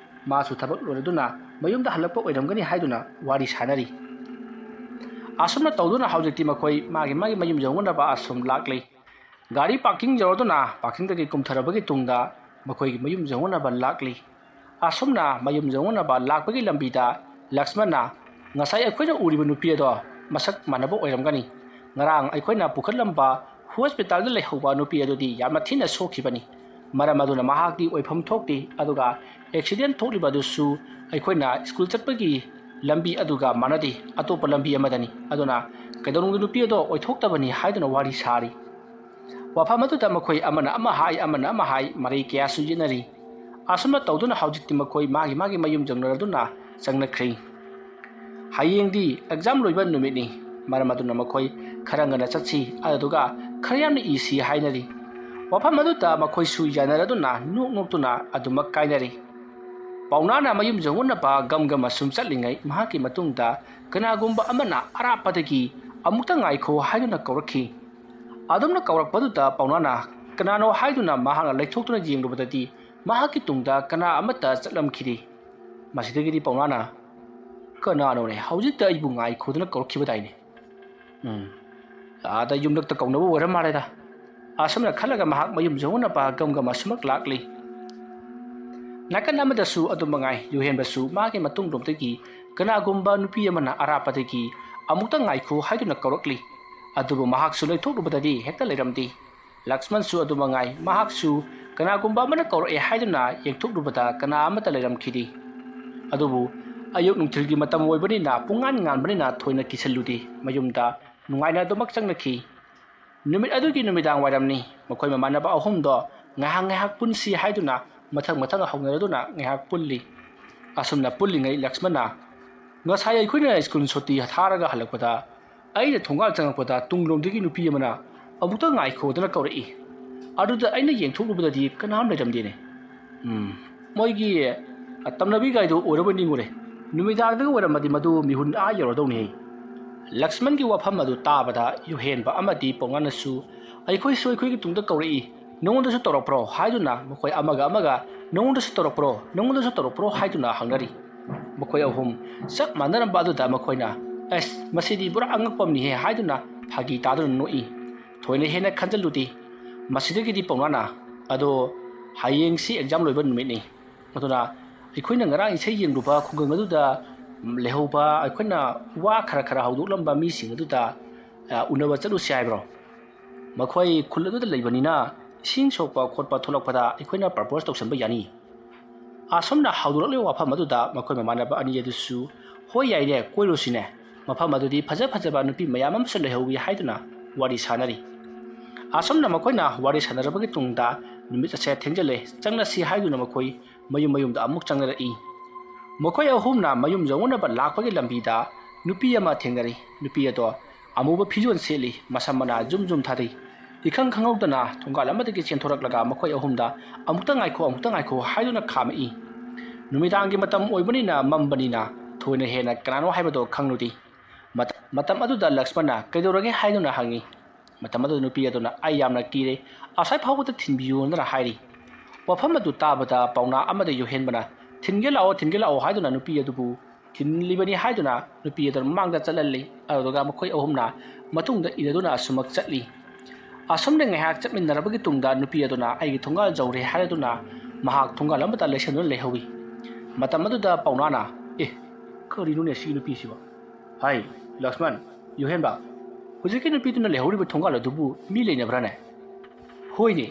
ꯃꯥꯁꯨ ꯊꯕꯛ ꯂꯣꯏꯔꯗꯨꯅ ꯃꯌꯨꯝꯗ ꯍꯜꯂꯛꯄ ꯑꯣꯏꯔꯝꯒꯅꯤ" ꯍꯥꯏꯗꯨꯅ ꯋꯥꯔꯤ ꯁꯥꯟꯅꯔꯤ꯫ ꯑꯁꯨꯝꯅ ꯇꯧꯗꯨꯅ ꯍꯧꯖꯤꯛꯇꯤ ꯃꯈꯣꯏ ꯃꯥꯒꯤ ꯃꯥꯒꯤ ꯃꯌꯨꯝ ꯌꯧꯅꯅꯕ ꯑꯁꯨꯝ ꯂꯥꯛꯂꯤ꯫ ꯒꯥꯔꯤ ꯄꯥꯔꯀꯤꯡ ꯌꯧꯔꯗꯨꯅ ꯄꯥꯔꯀꯤꯡꯗꯒꯤ ꯀꯨꯝꯊꯔꯕꯒꯤ ꯇꯨꯡꯗ ꯃꯈꯣꯏꯒꯤ ꯃꯌꯨꯝ ꯌꯧꯅꯅꯕ ꯂꯥꯛꯂꯤ꯫ ꯑꯁꯨꯝꯅ ꯃꯌꯨꯝ ꯌꯧꯅꯅꯕ ꯂꯥꯛꯄꯒꯤ ꯂꯝꯕꯤꯗ ꯂꯛꯁꯃꯟꯅ, "ꯉꯁꯥꯏ ꯑꯩꯈꯣꯏꯅ ꯎꯔꯤꯕ ꯅꯨꯄꯤ ꯑꯗꯣ ꯃꯁꯛ ꯃꯥꯟꯅꯕ ꯑꯣꯏꯔꯝꯒꯅꯤ꯫ ꯉꯔꯥꯡ ꯑꯩꯈꯣꯏꯅ ꯄꯨꯈꯠꯂꯝꯕ ꯍꯣꯁꯄꯤꯇꯥꯜꯗ ꯂꯩꯍꯧꯕ ꯅꯨꯄꯤ ꯑꯗꯨꯗꯤ ꯌꯥꯝꯅ ꯊꯤꯅ ꯁꯣꯛꯈꯤꯕꯅꯤ꯫ ꯃꯔꯝ ꯑꯗꯨꯅ ꯃꯍꯥꯛꯇꯤ ꯑꯣꯏꯐꯝ ꯊꯣꯛꯇꯦ, ꯑꯗꯨꯒ ꯑꯦꯛꯁꯤꯗꯦꯟ ꯊꯣꯛꯂꯤꯕ ꯑꯗꯨꯁꯨ ꯑꯩꯈꯣꯏꯅ ꯁ꯭ꯀꯨꯜ ꯆꯠꯄꯒꯤ ꯂꯝꯕꯤ ꯑꯗꯨꯒ ꯃꯥꯟꯅꯗꯦ, ꯑꯇꯣꯞꯄ ꯂꯝꯕꯤ ꯑꯃꯗꯅꯤ꯫ ꯑꯗꯨꯅ ꯀꯩꯗꯧꯅꯨꯡꯗ ꯅꯨꯄꯤ ꯑꯗꯣ ꯑꯣꯏꯊꯣꯛꯇꯕꯅꯤ" ꯍꯥꯏꯗꯨꯅ ꯋꯥꯔꯤ ꯁꯥꯔꯤ꯫ ꯋꯥꯐꯝ ꯑꯗꯨꯗ ꯃꯈꯣꯏ ꯑꯃꯅ ꯑꯃ ꯍꯥꯏ, ꯑꯃꯅ ꯑꯃ ꯍꯥꯏ, ꯃꯔꯩ ꯀꯌꯥꯁꯨ ꯌꯦꯠꯅꯔꯤ꯫ ꯑꯁꯨꯝꯅ ꯇꯧꯗꯨꯅ ꯍꯧꯖꯤꯛꯇꯤ ꯃꯈꯣꯏ ꯃꯥꯒꯤ ꯃꯥꯒꯤ ꯃꯌꯨꯝ ꯌꯧꯅꯔꯗꯨꯅ ꯆꯪꯅꯈ꯭ꯔꯦ꯫ ꯍꯌꯦꯡꯗꯤ ꯑꯦꯛꯖꯥꯝ ꯂꯣꯏꯕ ꯅꯨꯃꯤꯠꯅꯤ꯫ ꯃꯔꯝ ꯑꯗꯨꯅ ꯃꯈꯣꯏ ꯈꯔ ꯉꯟꯅ ꯆꯠꯁꯤ, ꯑꯗꯨꯗꯨꯒ ꯈꯔ ꯌꯥꯝꯅ ꯏꯁꯤ ꯍꯥꯏꯅꯔꯤ꯫ ꯋꯥꯐꯝ ꯑꯗꯨꯗ ꯃꯈꯣꯏꯁꯨ ꯌꯥꯅꯔꯗꯨꯅ ꯅꯣꯛ ꯅꯣꯛꯇꯨꯅ ꯑꯗꯨꯃꯛ ꯀꯥꯏꯅꯔꯤ꯫ ꯄꯥꯎꯅꯥꯅ ꯃꯌꯨꯝ ꯌꯧꯅꯅꯕ ꯒꯝ ꯒꯝ ꯑꯁꯨꯝ ꯆꯠꯂꯤꯉꯩ, ꯃꯍꯥꯛꯀꯤ ꯃꯇꯨꯡꯗ ꯀꯅꯥꯒꯨꯝꯕ ꯑꯃꯅ ꯑꯔꯥꯞꯄꯗꯒꯤ "ꯑꯃꯨꯛꯇ ꯉꯥꯏꯈꯣ" ꯍꯥꯏꯗꯨꯅ ꯀꯧꯔꯛꯈꯤ꯫ ꯑꯗꯨꯝꯅ ꯀꯧꯔꯛꯄꯗꯨꯗ ꯄꯥꯎꯅꯥꯅ "ꯀꯅꯥꯅꯣ?" ꯍꯥꯏꯗꯨꯅ ꯃꯍꯥꯛꯅ ꯂꯩꯊꯣꯛꯇꯨꯅ ꯌꯦꯡꯂꯨꯕꯗꯗꯤ, ꯃꯍꯥꯛꯀꯤ ꯇꯨꯡꯗ ꯀꯅꯥ ꯑꯃꯠꯇ ꯆꯠꯂꯝꯈꯤꯗꯦ꯫ ꯃꯁꯤꯗꯒꯤꯗꯤ ꯄꯥꯎꯅꯥꯅ, "ꯀꯅꯥꯅꯣꯅꯦ, ꯍꯧꯖꯤꯛꯇ ꯑꯩꯕꯨ ꯉꯥꯏꯈꯣꯗꯨꯅ ꯀꯧꯔꯛꯈꯤꯕꯗꯥꯏꯅꯦ? ꯎꯝ, ꯑꯥꯗ ꯌꯨꯝꯂꯛꯇ ꯀꯧꯅꯕ ꯑꯣꯏꯔ ꯃꯥꯜꯂꯦꯗ"꯫ ꯑꯁꯨꯝꯅ ꯈꯜꯂꯒ ꯃꯍꯥꯛ ꯃꯌꯨꯝ ꯌꯧꯅꯅꯕ ꯒꯝ ꯒꯝ ꯑꯁꯨꯃꯛ ꯂꯥꯛꯂꯤ꯫ ꯅꯥꯀꯟ ꯑꯃꯗꯁꯨ ꯑꯗꯨ ꯃꯉꯥꯏ, ꯌꯨꯍꯦꯟꯕꯁꯨ ꯃꯥꯒꯤ ꯃꯇꯨꯡꯂꯣꯝꯗꯒꯤ ꯀꯅꯥꯒꯨꯝꯕ ꯅꯨꯄꯤ ꯑꯃꯅ ꯑꯔꯥꯞꯄꯗꯒꯤ "ꯑꯃꯨꯛꯇ ꯉꯥꯏꯈꯣ" ꯍꯥꯏꯗꯨꯅ ꯀꯧꯔꯛꯂꯤ꯫ ꯑꯗꯨꯕꯨ ꯃꯍꯥꯛꯁꯨ ꯂꯩꯊꯣꯛꯂꯨꯕꯗꯗꯤ ꯍꯦꯛꯇ ꯂꯩꯔꯝꯗꯦ꯫ ꯂꯛꯁꯃꯟꯁꯨ ꯑꯗꯨ ꯃꯉꯥꯏ, ꯃꯍꯥꯛꯁꯨ ꯀꯅꯥꯒꯨꯝꯕ ꯑꯃꯅ ꯀꯧꯔꯛꯑꯦ ꯍꯥꯏꯗꯨꯅ ꯌꯦꯡꯊꯣꯛꯂꯨꯕꯗ ꯀꯅꯥ ꯑꯃꯠꯇ ꯂꯩꯔꯝꯈꯤꯗꯦ꯫ ꯑꯗꯨꯕꯨ ꯑꯌꯨꯛ ꯅꯨꯡꯊꯤꯜꯒꯤ ꯃꯇꯝ ꯑꯣꯏꯕꯅꯤꯅ, ꯄꯨꯡꯉꯥꯟ ꯉꯥꯟꯕꯅꯤꯅ ꯊꯣꯏꯅ ꯀꯤꯁꯜꯂꯨꯗꯦ꯫ ꯃꯌꯨꯝꯗ ꯅꯨꯡꯉꯥꯏꯅ ꯑꯗꯨꯃꯛ ꯆꯪꯅꯈꯤ꯫ ꯅꯨꯃꯤꯠ ꯑꯗꯨꯒꯤ ꯅꯨꯃꯤꯗꯥꯡ ꯋꯥꯏꯔꯝꯅꯤ꯫ ꯃꯈꯣꯏ ꯃꯃꯥꯟꯅꯕ ꯑꯍꯨꯝꯗꯣ ꯉꯥꯏꯍꯥꯛ ꯉꯥꯏꯍꯥꯛ ꯄꯨꯟꯁꯤ ꯍꯥꯏꯗꯨꯅ ꯃꯊꯪ ꯃꯊꯪ ꯍꯧꯅꯔꯗꯨꯅ ꯉꯥꯏꯍꯥꯛ ꯄꯨꯜꯂꯤ꯫ ꯑꯁꯨꯝꯅ ꯄꯨꯜꯂꯤꯉꯩ ꯂꯛꯁꯃꯟꯅ, "ꯉꯁꯥꯏ ꯑꯩꯈꯣꯏꯅ ꯁ꯭ꯀꯨꯜ ꯁꯨꯇꯤ ꯊꯥꯔꯒ ꯍꯜꯂꯛꯄꯗ ꯑꯩꯅ ꯊꯣꯡꯒꯥꯜ ꯆꯪꯉꯛꯄꯗ ꯇꯨꯡꯂꯣꯝꯗꯒꯤ ꯅꯨꯄꯤ ꯑꯃꯅ 'ꯑꯃꯨꯛꯇ ꯉꯥꯏꯈꯣ'ꯗꯅ ꯀꯧꯔꯛꯏ꯫ ꯑꯗꯨꯗ ꯑꯩꯅ ꯌꯦꯡꯊꯣꯛꯂꯨꯕꯗꯗꯤ ꯀꯅꯥꯝ ꯂꯩꯔꯝꯗꯦꯅꯦ꯫ ꯎꯝ, ꯃꯣꯏꯒꯤ, ꯑ, ꯇꯝꯅꯕꯤ ꯒꯥꯏꯗꯨ ꯑꯣꯏꯔꯕꯣꯏ ꯅꯤꯡꯉꯨꯔꯦ꯫ ꯅꯨꯃꯤꯗꯥꯡꯗꯒ ꯑꯣꯏꯔꯝꯃꯗꯤ ꯃꯗꯨ ꯃꯤꯍꯨꯟ ꯑꯥ ꯌꯧꯔꯗꯧꯅꯤ"꯫ ꯂꯛꯁꯃꯟꯒꯤ ꯋꯥꯐꯝ ꯑꯗꯨ ꯇꯥꯕꯗ ꯌꯨꯍꯦꯟꯕ ꯑꯃꯗꯤ ꯄꯥꯎꯅꯥꯅꯁꯨ, "ꯑꯩꯈꯣꯏꯁꯨ ꯑꯩꯈꯣꯏꯒꯤ ꯇꯨꯡꯗ ꯀꯧꯔꯛꯏ, ꯅꯉꯣꯟꯗꯁꯨ ꯇꯧꯔꯛꯄ꯭ꯔꯣ?" ꯍꯥꯏꯗꯨꯅ ꯃꯈꯣꯏ ꯑꯃꯒ ꯑꯃꯒ, "ꯅꯉꯣꯟꯗꯁꯨ ꯇꯧꯔꯛꯄ꯭ꯔꯣ? ꯅꯉꯣꯟꯗꯁꯨ ꯇꯧꯔꯛꯄ꯭ꯔꯣ?" ꯍꯥꯏꯗꯨꯅ ꯍꯪꯅꯔꯤ꯫ ꯃꯈꯣꯏ ꯑꯍꯨꯝ ꯆꯞ ꯃꯥꯟꯅꯔꯝꯕ ꯑꯗꯨꯗ ꯃꯈꯣꯏꯅ, "ꯑꯁ, ꯃꯁꯤꯗꯤ ꯄꯨꯔꯥ ꯑꯉꯛꯄ ꯑꯃꯅꯤꯍꯦ" ꯍꯥꯏꯗꯨꯅ ꯐꯥꯒꯤ ꯇꯥꯗꯨꯅ ꯅꯣꯛꯏ꯫ ꯊꯣꯏꯅ ꯍꯦꯟꯅ ꯈꯟꯖꯜꯂꯨꯗꯦ꯫ ꯃꯁꯤꯗꯒꯤꯗꯤ ꯄꯥꯎꯅꯥꯅ, "ꯑꯗꯣ ꯍꯌꯦꯡꯁꯤ ꯑꯦꯛꯖꯥꯝ ꯂꯣꯏꯕ ꯅꯨꯃꯤꯠꯅꯤ꯫ ꯑꯗꯨꯅ ꯑꯩꯈꯣꯏꯅ ꯉꯔꯥꯡ ꯏꯁꯩ ꯌꯦꯡꯂꯨꯕ ꯈꯨꯡꯒꯪ ꯑꯗꯨꯗ ꯂꯩꯍꯧꯕ ꯑꯩꯈꯣꯏꯅ ꯋꯥ ꯈꯔ ꯈꯔ ꯍꯧꯗꯣꯛꯂꯝꯕ ꯃꯤꯁꯤꯡ ꯑꯗꯨꯗ, ꯑ, ꯎꯅꯕ ꯆꯠꯂꯨꯁꯤ ꯍꯥꯏꯕ꯭ꯔꯣ? ꯃꯈꯣꯏ ꯈꯨꯜ ꯑꯗꯨꯗ ꯂꯩꯕꯅꯤꯅ ꯏꯁꯤꯡ ꯁꯣꯛꯄ ꯈꯣꯠꯄ ꯊꯣꯛꯂꯛꯄꯗ ꯑꯩꯈꯣꯏꯅ ꯄ꯭ꯔꯄꯣꯁ ꯇꯧꯁꯟꯕ ꯌꯥꯅꯤ"꯫ ꯑꯁꯨꯝꯅ ꯍꯧꯗꯣꯔꯛꯂꯤꯕ ꯋꯥꯐꯝ ꯑꯗꯨꯗ ꯃꯈꯣꯏ ꯃꯃꯥꯟꯅꯕ ꯑꯅꯤ ꯑꯗꯨꯁꯨ, "ꯍꯣꯏ, ꯌꯥꯏꯅꯦ, ꯀꯣꯏꯔꯨꯁꯤꯅꯦ꯫ ꯃꯐꯝ ꯑꯗꯨꯗꯤ ꯐꯖ ꯐꯖꯕ ꯅꯨꯄꯤ ꯃꯌꯥꯝ ꯑꯃꯁꯨ ꯂꯩꯍꯧꯋꯤ" ꯍꯥꯏꯗꯨꯅ ꯋꯥꯔꯤ ꯁꯥꯅꯔꯤ꯫ ꯑꯁꯨꯝꯅ ꯃꯈꯣꯏꯅ ꯋꯥꯔꯤ ꯁꯥꯟꯅꯔꯕꯒꯤ ꯇꯨꯡꯗ ꯅꯨꯃꯤꯠ ꯑꯁꯦ ꯊꯦꯡꯖꯤꯜꯂꯦ, ꯆꯪꯂꯁꯤ ꯍꯥꯏꯗꯨꯅ ꯃꯈꯣꯏ ꯃꯌꯨꯝ ꯃꯌꯨꯝꯗ ꯑꯃꯨꯛ ꯆꯪꯅꯔꯛꯏ꯫ ꯃꯈꯣꯏ ꯑꯍꯨꯝꯅ ꯃꯌꯨꯝ ꯌꯧꯅꯅꯕ ꯂꯥꯛꯄꯒꯤ ꯂꯝꯕꯤꯗ ꯅꯨꯄꯤ ꯑꯃ ꯊꯦꯡꯅꯔꯤ꯫ ꯅꯨꯄꯤ ꯑꯗꯣ ꯑꯃꯨꯕ ꯐꯤꯖꯣꯜ ꯁꯦꯠꯂꯤ, ꯃꯁꯝ ꯃꯅꯥ ꯖꯨꯝ ꯖꯨꯝ ꯊꯥꯗꯩ꯫ ꯏꯈꯪ ꯈꯪꯍꯧꯗꯅ ꯊꯣꯡꯒꯥꯜ ꯑꯃꯗꯒꯤ ꯆꯦꯟꯊꯣꯔꯛꯂꯒ ꯃꯈꯣꯏ ꯑꯍꯨꯝꯗ "ꯑꯃꯨꯛꯇ ꯉꯥꯏꯈꯣ, ꯑꯃꯨꯛꯇ ꯉꯥꯏꯈꯣ" ꯍꯥꯏꯗꯨꯅ ꯈꯥꯝꯃꯛꯏ꯫ ꯅꯨꯃꯤꯗꯥꯡꯒꯤ ꯃꯇꯝ ꯑꯣꯏꯕꯅꯤꯅ, ꯃꯝꯕꯅꯤꯅ ꯊꯣꯏꯅ ꯍꯦꯟꯅ ꯀꯅꯥꯅꯣ ꯍꯥꯏꯕꯗꯣ ꯈꯪꯂꯨꯗꯦ꯫ ꯃꯇ-, ꯃꯇꯝ ꯑꯗꯨꯗ ꯂꯛꯁꯃꯟꯅ "ꯀꯩꯗꯧꯔꯒꯦ?" ꯍꯥꯏꯗꯨꯅ ꯍꯪꯉꯤ꯫ ꯃꯇꯝ ꯑꯗꯨꯗ ꯅꯨꯄꯤ ꯑꯗꯨꯅ "ꯑꯩ ꯌꯥꯝꯅ ꯀꯤꯔꯦ, ꯑꯁ꯭ꯋꯥꯏ ꯐꯥꯎꯕꯗ ꯊꯤꯟꯕꯤꯌꯨ"ꯅ ꯍꯥꯏꯔꯤ꯫ ꯋꯥꯐꯝ ꯑꯗꯨ ꯇꯥꯕꯗ ꯄꯥꯎꯅꯥ ꯑꯃꯗꯤ ꯌꯨꯍꯦꯟꯕꯅ "ꯊꯤꯟꯒꯦ ꯂꯥꯛꯑꯣ, ꯊꯤꯟꯒꯦ ꯂꯥꯛꯑꯣ" ꯍꯥꯏꯗꯨꯅ ꯅꯨꯄꯤ ꯑꯗꯨꯕꯨ ꯊꯤꯜꯂꯤꯕꯅꯤ ꯍꯥꯏꯗꯨꯅ ꯅꯨꯄꯤ ꯑꯗꯨ ꯃꯃꯥꯡꯗ ꯆꯠꯍꯜꯂꯤ꯫ ꯑꯗꯨꯒ ꯃꯈꯣꯏ ꯑꯍꯨꯝꯅ ꯃꯇꯨꯡꯗ ꯏꯟꯅꯗꯨꯅ ꯑꯁꯨꯃꯛ ꯆꯠꯂꯤ꯫ ꯑꯁꯨꯝꯅ ꯉꯥꯏꯍꯥꯛ ꯆꯠꯃꯤꯟꯅꯔꯕꯒꯤ ꯇꯨꯡꯗ ꯅꯨꯄꯤ ꯑꯗꯨꯅ "ꯑꯩꯒꯤ ꯊꯣꯡꯒꯥꯜ ꯌꯧꯔꯦ" ꯍꯥꯏꯗꯨꯅ ꯃꯍꯥꯛ ꯊꯣꯡꯒꯥꯜ ꯑꯃꯗ ꯂꯩꯁꯟꯗꯨꯅ ꯂꯩꯍꯧꯏ꯫ ꯃꯇꯝ ꯑꯗꯨꯗ ꯄꯥꯎꯅꯥꯅ, "ꯑꯦ, ꯀꯔꯤꯅꯣꯅꯦ ꯁꯤ ꯅꯨꯄꯤꯁꯤꯕꯣ? ꯍꯥꯏ, ꯂꯛꯁꯃꯟ, ꯌꯨꯍꯦꯟꯕ, ꯍꯧꯖꯤꯛꯀꯤ ꯅꯨꯄꯤꯗꯨꯅ ꯂꯩꯍꯧꯔꯤꯕ ꯊꯣꯡꯒꯥꯜ ꯑꯗꯨꯕꯨ ꯃꯤ ꯂꯩꯅꯕ꯭ꯔꯥꯅꯦ?" "ꯍꯣꯏꯅꯦ,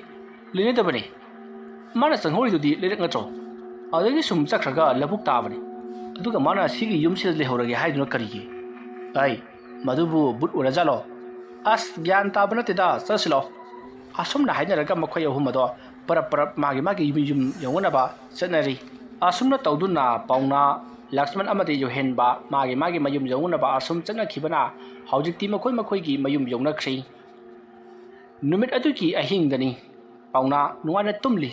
ꯂꯩꯅꯗꯕꯅꯦ꯫ ꯃꯥꯅ ꯆꯪꯍꯧꯔꯤꯗꯨꯗꯤ ꯂꯩꯔꯛ ꯅꯠꯇ꯭ꯔꯣ? ꯑꯗꯨꯗꯒꯤ ꯁꯨꯝ ꯆꯠꯈ꯭ꯔꯒ ꯂꯧꯕꯨꯛ ꯇꯥꯕꯅꯤ꯫ ꯑꯗꯨꯒ ꯃꯥꯅ ꯁꯤꯒꯤ ꯌꯨꯝꯁꯤꯗ ꯂꯩꯍꯧꯔꯒꯦ ꯍꯥꯏꯗꯨꯅ ꯀꯔꯤꯒꯤ?" "ꯑꯩ, ꯃꯗꯨꯕꯨ ꯚꯨꯠ ꯑꯣꯏꯔꯖꯥꯠꯂꯣ?" "ꯑꯁ, ꯒ꯭ꯌꯥꯟ ꯇꯥꯕ ꯅꯠꯇꯦꯗ, ꯆꯠꯁꯤꯂꯣ꯫" ꯑꯁꯨꯝꯅ ꯍꯥꯏꯅꯔꯒ ꯃꯈꯣꯏ ꯑꯍꯨꯝ ꯑꯗꯣ ꯄꯔꯞ ꯄꯔꯞ ꯃꯥꯒꯤ ꯃꯥꯒꯤ ꯌꯨꯝ ꯌꯨꯝ ꯌꯧꯅꯅꯕ ꯆꯠꯅꯔꯤ꯫ ꯑꯁꯨꯝꯅ ꯇꯧꯗꯨꯅ ꯄꯥꯎꯅꯥ, ꯂꯛꯁꯃꯟ ꯑꯃꯗꯤ ꯌꯨꯍꯦꯟꯕ ꯃꯥꯒꯤ ꯃꯥꯒꯤ ꯃꯌꯨꯝ ꯌꯧꯅꯅꯕ ꯑꯁꯨꯝ ꯆꯠꯅꯈꯤꯕꯅ ꯍꯧꯖꯤꯛꯇꯤ ꯃꯈꯣꯏ ꯃꯈꯣꯏꯒꯤ ꯃꯌꯨꯝ ꯌꯧꯅꯈ꯭ꯔꯦ꯫ ꯅꯨꯃꯤꯠ ꯑꯗꯨꯒꯤ ꯑꯍꯤꯡꯗꯅꯤ꯫ ꯄꯥꯎꯅꯥ ꯅꯨꯡꯉꯥꯏꯅ ꯇꯨꯝꯂꯤ꯫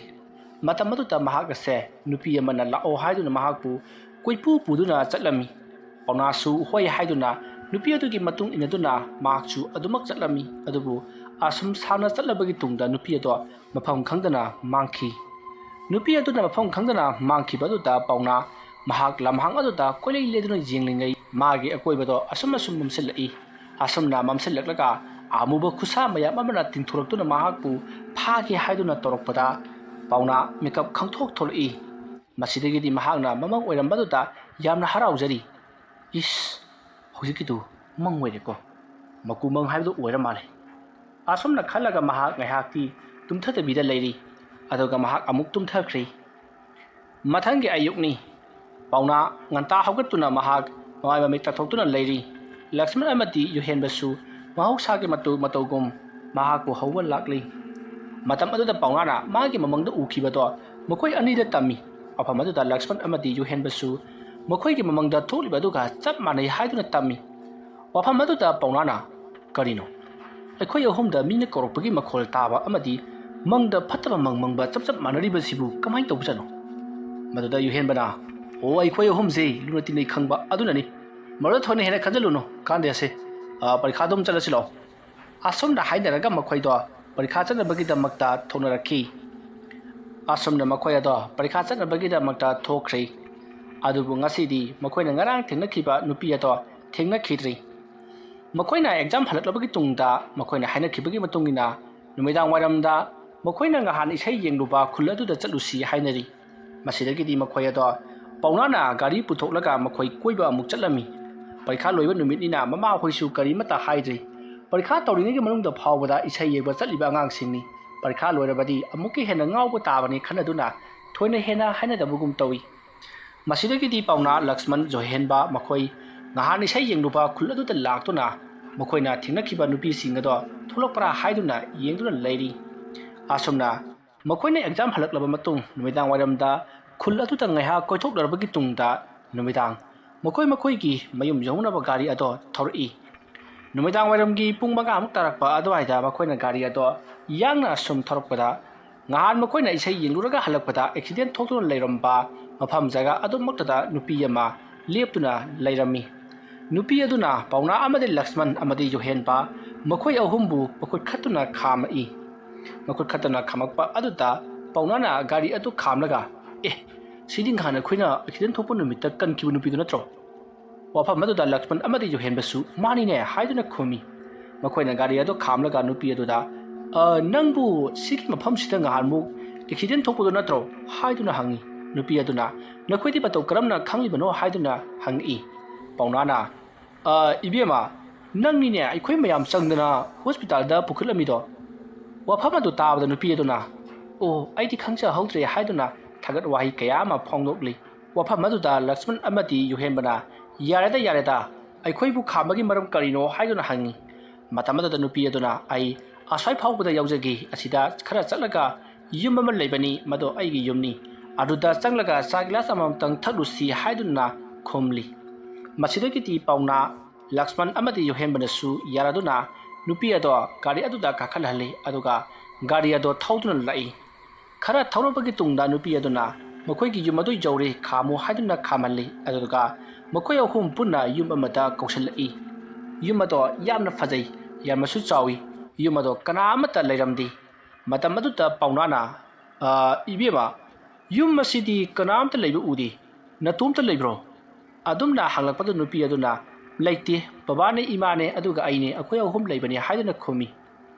ꯃꯇꯝ ꯑꯗꯨꯗ ꯃꯍꯥꯛ ꯑꯁꯦ ꯅꯨꯄꯤ ꯑꯃꯅ ꯂꯥꯛꯑꯣ ꯍꯥꯏꯗꯨꯅ ꯃꯍꯥꯛꯄꯨ ꯀꯣꯏꯄꯨ ꯄꯨꯗꯨꯅ ꯆꯠꯂꯝꯃꯤ꯫ ꯄꯥꯎꯅꯥꯁꯨ ꯍꯣꯏ ꯍꯥꯏꯗꯨꯅ ꯅꯨꯄꯤ ꯑꯗꯨꯒꯤ ꯃꯇꯨꯡ ꯏꯟꯅꯗꯨꯅ ꯃꯍꯥꯛꯁꯨ ꯑꯗꯨꯃꯛ ꯆꯠꯂꯝꯃꯤ꯫ ꯑꯗꯨꯕꯨ ꯑꯁꯨꯝ ꯁꯥꯡꯅ ꯆꯠꯂꯕꯒꯤ ꯇꯨꯡꯗ ꯅꯨꯄꯤ ꯑꯗꯣ ꯃꯐꯝ ꯈꯪꯗꯅ ꯃꯥꯡꯈꯤ꯫ ꯅꯨꯄꯤ ꯑꯗꯨꯅ ꯃꯐꯝ ꯈꯪꯗꯅ ꯃꯥꯡꯈꯤꯕ ꯑꯗꯨꯗ ꯄꯥꯎꯅꯥ ꯃꯍꯥꯛ ꯂꯝꯍꯥꯡ ꯑꯗꯨꯗ ꯀꯣꯏꯂꯩ ꯂꯩꯗꯨꯅ ꯌꯦꯡꯂꯤꯉꯩ ꯃꯥꯒꯤ ꯑꯀꯣꯏꯕꯗꯣ ꯑꯁꯨꯝ ꯑꯁꯨꯝ ꯃꯝꯁꯤꯜꯂꯛꯏ꯫ ꯑꯁꯨꯝꯅ ꯃꯝꯁꯤꯜꯂꯛꯂꯒ ꯑꯃꯨꯕ ꯈꯨꯠꯁꯥ ꯃꯌꯥꯝ ꯑꯃꯅ ꯇꯤꯡꯊꯣꯔꯛꯇꯨꯅ ꯃꯍꯥꯛꯄꯨ ꯐꯥꯒꯦ ꯍꯥꯏꯗꯨꯅ ꯇꯧꯔꯛꯄꯗ ꯄꯥꯎꯅꯥ ꯃꯤꯀꯞ ꯈꯪꯊꯣꯛ ꯊꯣꯛꯂꯛꯏ꯫ ꯃꯁꯤꯗꯒꯤꯗꯤ ꯃꯍꯥꯛꯅ ꯃꯃꯪ ꯑꯣꯏꯔꯝꯕꯗꯨꯗ ꯌꯥꯝꯅ ꯍꯔꯥꯎꯖꯔꯤ꯫ "ꯏꯁ, ꯍꯧꯖꯤꯛꯀꯤꯗꯨ ꯃꯪ ꯑꯣꯏꯔꯦꯀꯣ꯫ ꯃꯀꯨ ꯃꯪ ꯍꯥꯏꯕꯗꯨ ꯑꯣꯏꯔ ꯃꯥꯜꯂꯦ꯫" ꯑꯁꯨꯝꯅ ꯈꯜꯂꯒ ꯃꯍꯥꯛ ꯉꯥꯏꯍꯥꯛꯇꯤ ꯇꯨꯝꯊꯗꯕꯤꯗ ꯂꯩꯔꯤ꯫ ꯑꯗꯨꯒ ꯃꯍꯥꯛ ꯑꯃꯨꯛ ꯇꯨꯝꯊꯈ꯭ꯔꯦ꯫ ꯃꯊꯪꯒꯤ ꯑꯌꯨꯛꯅꯤ꯫ ꯄꯥꯎꯅꯥ ꯉꯟꯇꯥ ꯍꯧꯒꯠꯇꯨꯅ ꯃꯍꯥꯛ ꯃꯃꯥꯏ ꯃꯃꯤꯠ ꯇꯥꯊꯣꯛꯇꯨꯅ ꯂꯩꯔꯤ꯫ ꯂꯛꯁꯃꯟ ꯑꯃꯗꯤ ꯌꯨꯍꯦꯟꯕꯁꯨ ꯃꯍꯧꯁꯥꯒꯤ ꯃꯇꯧ ꯃꯇꯧꯒꯨꯝ ꯃꯍꯥꯛꯄꯨ ꯍꯧꯕ ꯂꯥꯛꯂꯤ꯫ ꯃꯇꯝ ꯑꯗꯨꯗ ꯄꯥꯎꯅꯥꯅ ꯃꯥꯒꯤ ꯃꯃꯪꯗ ꯎꯈꯤꯕꯗꯣ ꯃꯈꯣꯏ ꯑꯅꯤꯗ ꯇꯝꯃꯤ꯫ ꯃꯐꯝ ꯑꯗꯨꯗ ꯂꯛꯁꯃꯟ ꯑꯃꯗꯤ ꯌꯨꯍꯦꯟꯕꯁꯨ ꯃꯈꯣꯏꯒꯤ ꯃꯃꯪꯗ ꯊꯣꯛꯂꯤꯕ ꯑꯗꯨꯒ ꯆꯞ ꯃꯥꯟꯅꯩ ꯍꯥꯏꯗꯨꯅ ꯇꯝꯃꯤ꯫ ꯋꯥꯐꯝ ꯑꯗꯨꯗ ꯄꯥꯎꯅꯥꯅ, "ꯀꯔꯤꯅꯣ? ꯑꯩꯈꯣꯏ ꯑꯍꯨꯝꯗ ꯃꯤꯅ ꯀꯧꯔꯛꯄꯒꯤ ꯃꯈꯣꯜ ꯇꯥꯕ ꯑꯃꯗꯤ ꯃꯪꯗ ꯐꯠꯇꯕ ꯃꯪ ꯃꯪꯕ ꯆꯞ ꯆꯞ ꯃꯥꯟꯅꯔꯤꯕꯁꯤꯕꯨ ꯀꯃꯥꯏꯅ ꯇꯧꯕꯖꯥꯠꯅꯣ?" ꯃꯗꯨꯗ ꯌꯨꯍꯦꯟꯕꯅ, "ꯑꯣ, ꯑꯩꯈꯣꯏ ꯑꯍꯨꯝꯁꯦ ꯂꯨꯅ ꯇꯤꯟꯅꯩ ꯈꯪꯕ ꯑꯗꯨꯅꯅꯤ꯫ ꯃꯗꯨꯗ ꯊꯣꯏꯅ ꯍꯦꯟꯅ ꯈꯟꯖꯤꯜꯂꯨꯅꯨ, ꯀꯥꯟꯗꯦ ꯑꯁꯦ꯫ ꯑ, ꯄꯔꯤꯈꯥꯗꯣ ꯑꯃꯨꯛ ꯆꯠꯂꯁꯤ ꯂꯥꯛꯑꯣ꯫" ꯑꯁꯨꯝꯅ ꯍꯥꯏꯅꯔꯒ ꯃꯈꯣꯏꯗꯣ ꯄꯔꯤꯈꯥ ꯆꯠꯅꯕꯒꯤꯗꯃꯛꯇ ꯊꯣꯛꯅꯔꯛꯈꯤ꯫ ꯑꯁꯨꯝꯅ ꯃꯈꯣꯏ ꯑꯗꯣ ꯄꯔꯤꯈꯥ ꯆꯠꯅꯕꯒꯤꯗꯃꯛꯇ ꯊꯣꯛꯈ꯭ꯔꯦ꯫ ꯑꯗꯨꯕꯨ ꯉꯁꯤꯗꯤ ꯃꯈꯣꯏꯅ ꯉꯔꯥꯡ ꯊꯦꯡꯅꯈꯤꯕ ꯅꯨꯄꯤ ꯑꯗꯣ ꯊꯦꯡꯅꯈꯤꯗ꯭ꯔꯤ꯫ ꯃꯈꯣꯏꯅ ꯑꯦꯛꯖꯥꯝ ꯍꯜꯂꯛꯂꯕꯒꯤ ꯇꯨꯡꯗ ꯃꯈꯣꯏꯅ ꯍꯥꯏꯅꯈꯤꯕꯒꯤ ꯃꯇꯨꯡ ꯏꯟꯅ ꯅꯨꯃꯤꯗꯥꯡ ꯋꯥꯏꯔꯝꯗ ꯃꯈꯣꯏꯅ ꯉꯍꯥꯟ ꯏꯁꯩ ꯌꯦꯡꯂꯨꯕ ꯈꯨꯜ ꯑꯗꯨꯗ ꯆꯠꯂꯨꯁꯤ ꯍꯥꯏꯅꯔꯤ꯫ ꯃꯁꯤꯗꯒꯤꯗꯤ ꯃꯈꯣꯏ ꯑꯗꯣ ꯄꯥꯎꯅꯥꯅ ꯒꯥꯔꯤ ꯄꯨꯊꯣꯛꯂꯒ ꯃꯈꯣꯏ ꯀꯣꯏꯕ ꯑꯃꯨꯛ ꯆꯠꯂꯝꯃꯤ꯫ ꯄꯔꯤꯈꯥ ꯂꯣꯏꯕ ꯅꯨꯃꯤꯠꯅꯤꯅ ꯃꯃꯥꯍꯣꯏꯁꯨ ꯀꯔꯤꯃꯠꯇ ꯍꯥꯏꯗ꯭ꯔꯤ꯫ ꯄꯔꯤꯈꯥ ꯇꯧꯔꯤꯉꯩꯒꯤ ꯃꯅꯨꯡꯗ ꯐꯥꯎꯕꯗ ꯏꯁꯩ ꯌꯦꯡꯕ ꯆꯠꯂꯤꯕ ꯑꯉꯥꯡꯁꯤꯡꯅꯤ꯫ ꯄꯔꯤꯈꯥ ꯂꯣꯏꯔꯕꯗꯤ ꯑꯃꯨꯛꯀ ꯍꯦꯟꯅ ꯉꯥꯎꯕ ꯇꯥꯕꯅꯤ ꯈꯟꯅꯗꯨꯅ ꯊꯣꯏꯅ ꯍꯦꯟꯅ ꯍꯥꯏꯅꯗꯕꯒꯨꯝ ꯇꯧꯏ꯫ ꯃꯁꯤꯗꯒꯤꯗꯤ ꯄꯥꯎꯅꯥ, ꯂꯛꯁꯃꯟ, ꯖꯣꯍꯦꯟꯕ ꯃꯈꯣꯏ ꯉꯍꯥꯟ ꯏꯁꯩ ꯌꯦꯡꯂꯨꯕ ꯈꯨꯜ ꯑꯗꯨꯗ ꯂꯥꯛꯇꯨꯅ ꯃꯈꯣꯏꯅ ꯊꯦꯡꯅꯈꯤꯕ ꯅꯨꯄꯤꯁꯤꯡ ꯑꯗꯣ ꯊꯣꯛꯂꯛꯄ꯭ꯔꯥ ꯍꯥꯏꯗꯨꯅ ꯌꯦꯡꯗꯨꯅ ꯂꯩꯔꯤ꯫ ꯑꯁꯨꯝꯅ ꯃꯈꯣꯏꯅ ꯑꯦꯛꯖꯥꯝ ꯍꯜꯂꯛꯂꯕ ꯃꯇꯨꯡ ꯅꯨꯃꯤꯗꯥꯡ ꯋꯥꯏꯔꯝꯗ ꯈꯨꯜ ꯑꯗꯨꯗ ꯉꯥꯏꯍꯥꯛ ꯀꯣꯏꯊꯣꯛꯂꯔꯕꯒꯤ ꯇꯨꯡꯗ ꯅꯨꯃꯤꯗꯥꯡ ꯃꯈꯣꯏ ꯃꯈꯣꯏꯒꯤ ꯃꯌꯨꯝ ꯌꯧꯅꯕ ꯒꯥꯔꯤ ꯑꯗꯣ ꯊꯧꯔꯛꯏ꯫ ꯅꯨꯃꯤꯗꯥꯡ ꯋꯥꯏꯔꯝꯒꯤ ꯄꯨꯡ ꯃꯉꯥꯃꯨꯛ ꯇꯥꯔꯛꯄ ꯑꯗꯨꯋꯥꯏꯗ ꯃꯈꯣꯏꯅ ꯒꯥꯔꯤ ꯑꯗꯣ ꯌꯥꯡꯅ ꯁꯨꯝ ꯊꯧꯔꯛꯄꯗ, ꯉꯍꯥꯟ ꯃꯈꯣꯏꯅ ꯏꯁꯩ ꯌꯦꯡꯂꯨꯔꯒ ꯍꯜꯂꯛꯄꯗ ꯑꯦꯛꯁꯤꯗꯦꯟ ꯊꯣꯛꯇꯨꯅ ꯂꯩꯔꯝꯕ ꯃꯐꯝ ꯖꯒꯥ ꯑꯗꯨꯃꯛꯇꯗ ꯅꯨꯄꯤ ꯑꯃ ꯂꯦꯞꯇꯨꯅ ꯂꯩꯔꯝꯃꯤ꯫ ꯅꯨꯄꯤ ꯑꯗꯨꯅ ꯄꯥꯎꯅꯥ ꯑꯃꯗꯤ ꯂꯛꯁꯃꯟ ꯑꯃꯗꯤ ꯌꯣꯍꯦꯟꯕ ꯃꯈꯣꯏ ꯑꯍꯨꯝꯕꯨ ꯃꯈꯨꯠ ꯈꯠꯇꯨꯅ ꯈꯥꯝꯃꯛꯏ꯫ ꯃꯈꯨꯠ ꯈꯠꯇꯨꯅ ꯈꯥꯝꯃꯛꯄ ꯑꯗꯨꯗ ꯄꯥꯎꯅꯥꯅ ꯒꯥꯔꯤ ꯑꯗꯨ ꯈꯥꯝꯂꯒ, "ꯑꯦ, ꯁꯤꯗꯤ ꯉꯍꯥꯟ ꯑꯩꯈꯣꯏꯅ ꯑꯦꯛꯁꯤꯗꯦꯟ ꯊꯣꯛꯄ ꯅꯨꯃꯤꯠꯇ ꯀꯟꯈꯤꯕ ꯅꯨꯄꯤꯗꯨ ꯅꯠꯇ꯭ꯔꯣ?" ꯋꯥꯐꯝ ꯑꯗꯨꯗ ꯂꯛꯁꯃꯟ ꯑꯃꯗꯤ ꯌꯣꯍꯦꯟꯕꯁꯨ, "ꯃꯥꯅꯤꯅꯦ" ꯍꯥꯏꯗꯨꯅ ꯈꯨꯝꯃꯤ꯫ ꯃꯈꯣꯏꯅ ꯒꯥꯔꯤ ꯑꯗꯨ ꯈꯥꯝꯂꯒ ꯅꯨꯄꯤ ꯑꯗꯨꯗ, "ꯑ, ꯅꯪꯕꯨ ꯁꯤꯒꯤ ꯃꯐꯝꯁꯤꯗ ꯉꯍꯥꯟꯃꯨꯛ ꯑꯦꯛꯁꯤꯗꯦꯟ ꯊꯣꯛꯄꯗꯨ ꯅꯠꯇ꯭ꯔꯣ?" ꯍꯥꯏꯗꯨꯅ ꯍꯪꯉꯤ꯫ ꯅꯨꯄꯤ ꯑꯗꯨꯅ, "ꯅꯈꯣꯏꯗꯤ ꯃꯇꯧ ꯀꯔꯝꯅ ꯈꯪꯂꯤꯕꯅꯣ?" ꯍꯥꯏꯗꯨꯅ ꯍꯪꯉꯛꯏ꯫ ꯄꯥꯎꯅꯥꯅ, "ꯑ, ꯏꯕꯦꯝꯃ, ꯅꯪꯅꯤꯅꯦ ꯑꯩꯈꯣꯏ ꯃꯌꯥꯝ ꯆꯪꯗꯅ ꯍꯣꯁꯄꯤꯇꯥꯜꯗ ꯄꯨꯈꯠꯂꯝꯃꯤꯗꯣ?" ꯋꯥꯐꯝ ꯑꯗꯨ ꯇꯥꯕꯗ ꯅꯨꯄꯤ ꯑꯗꯨꯅ, "ꯑꯣ, ꯑꯩꯗꯤ ꯈꯪꯖꯍꯧꯗ꯭ꯔꯦ" ꯍꯥꯏꯗꯨꯅ ꯊꯥꯒꯠ ꯋꯥꯍꯩ ꯀꯌꯥ ꯑꯃ ꯐꯣꯡꯗꯣꯛꯂꯤ꯫ ꯋꯥꯐꯝ ꯑꯗꯨꯗ ꯂꯛꯁꯃꯟ ꯑꯃꯗꯤ ꯌꯨꯍꯦꯟꯕꯅ, "ꯌꯥꯔꯦꯗ, ꯌꯥꯔꯦꯗ, ꯑꯩꯈꯣꯏꯕꯨ ꯈꯥꯝꯕꯒꯤ ꯃꯔꯝ ꯀꯔꯤꯅꯣ?" ꯍꯥꯏꯗꯨꯅ ꯍꯪꯉꯤ꯫ ꯃꯇꯝ ꯑꯗꯨꯗ ꯅꯨꯄꯤ ꯑꯗꯨꯅ, "ꯑꯩ ꯑꯁ꯭ꯋꯥꯏ ꯐꯥꯎꯕꯗ ꯌꯧꯖꯒꯦ, ꯑꯁꯤꯗ ꯈꯔ ꯆꯠꯂꯒ ꯌꯨꯝ ꯑꯃ ꯂꯩꯕꯅꯤ, ꯃꯗꯣ ꯑꯩꯒꯤ ꯌꯨꯝꯅꯤ꯫ ꯑꯗꯨꯗ ꯆꯪꯂꯒ ꯆꯥ ꯒꯤꯂꯥꯁ ꯑꯃꯃꯝꯇꯪ ꯊꯛꯂꯨꯁꯤ ꯍꯥꯏꯗꯨꯅ ꯈꯨꯝꯂꯤ꯫ ꯃꯁꯤꯗꯒꯤꯗꯤ ꯄꯥꯎꯅꯥ, ꯂꯛꯁꯃꯟ ꯑꯃꯗꯤ ꯌꯨꯍꯦꯟꯕꯅꯁꯨ ꯌꯥꯔꯗꯨꯅ ꯅꯨꯄꯤ ꯑꯗꯣ ꯒꯥꯔꯤ ꯑꯗꯨꯗ ꯀꯥꯈꯠꯍꯜꯂꯤ, ꯑꯗꯨꯒ ꯒꯥꯔꯤ ꯑꯗꯣ ꯊꯧꯗꯨꯅ ꯂꯥꯛꯏ꯫ ꯈꯔ ꯊꯧꯔꯕꯒꯤ ꯇꯨꯡꯗ ꯅꯨꯄꯤ ꯑꯗꯨꯅ ꯃꯈꯣꯏꯒꯤ ꯌꯨꯝ ꯑꯗꯨ ꯌꯧꯔꯦ, ꯈꯥꯝꯃꯨ ꯍꯥꯏꯗꯨꯅ ꯈꯥꯝꯍꯜꯂꯤ꯫ ꯑꯗꯨꯒ ꯃꯈꯣꯏ ꯑꯍꯨꯝ ꯄꯨꯟꯅ ꯌꯨꯝ ꯑꯃꯗ ꯀꯧꯁꯤꯜꯂꯛꯏ꯫ ꯌꯨꯝ ꯑꯗꯣ ꯌꯥꯝꯅ ꯐꯖꯩ, ꯌꯥꯝꯅꯁꯨ ꯆꯥꯎꯏ꯫ ꯌꯨꯝ ꯑꯗꯣ ꯀꯅꯥ ꯑꯃꯠꯇ ꯂꯩꯔꯝꯗꯦ꯫ ꯃꯇꯝ ꯑꯗꯨꯗ ꯄꯥꯎꯅꯥꯅ, "ꯑ, ꯏꯕꯦꯝꯃ, ꯌꯨꯝ ꯑꯁꯤꯗꯤ ꯀꯅꯥꯝꯇ ꯂꯩꯕ ꯎꯗꯦ꯫ ꯅꯇꯣꯝꯇ ꯂꯩꯕ꯭ꯔꯣ?" ꯑꯗꯨꯝꯅ ꯍꯪꯂꯛꯄꯗ ꯅꯨꯄꯤ ꯑꯗꯨꯅ, "ꯂꯩꯇꯦ, ꯕꯕꯥꯅꯦ, ꯏꯃꯥꯅꯦ, ꯑꯗꯨꯒ ꯑꯩꯅꯦ, ꯑꯩꯈꯣꯏ ꯑꯍꯨꯝ ꯂꯩꯕꯅꯦ" ꯍꯥꯏꯗꯨꯅ ꯈꯨꯝꯃꯤ꯫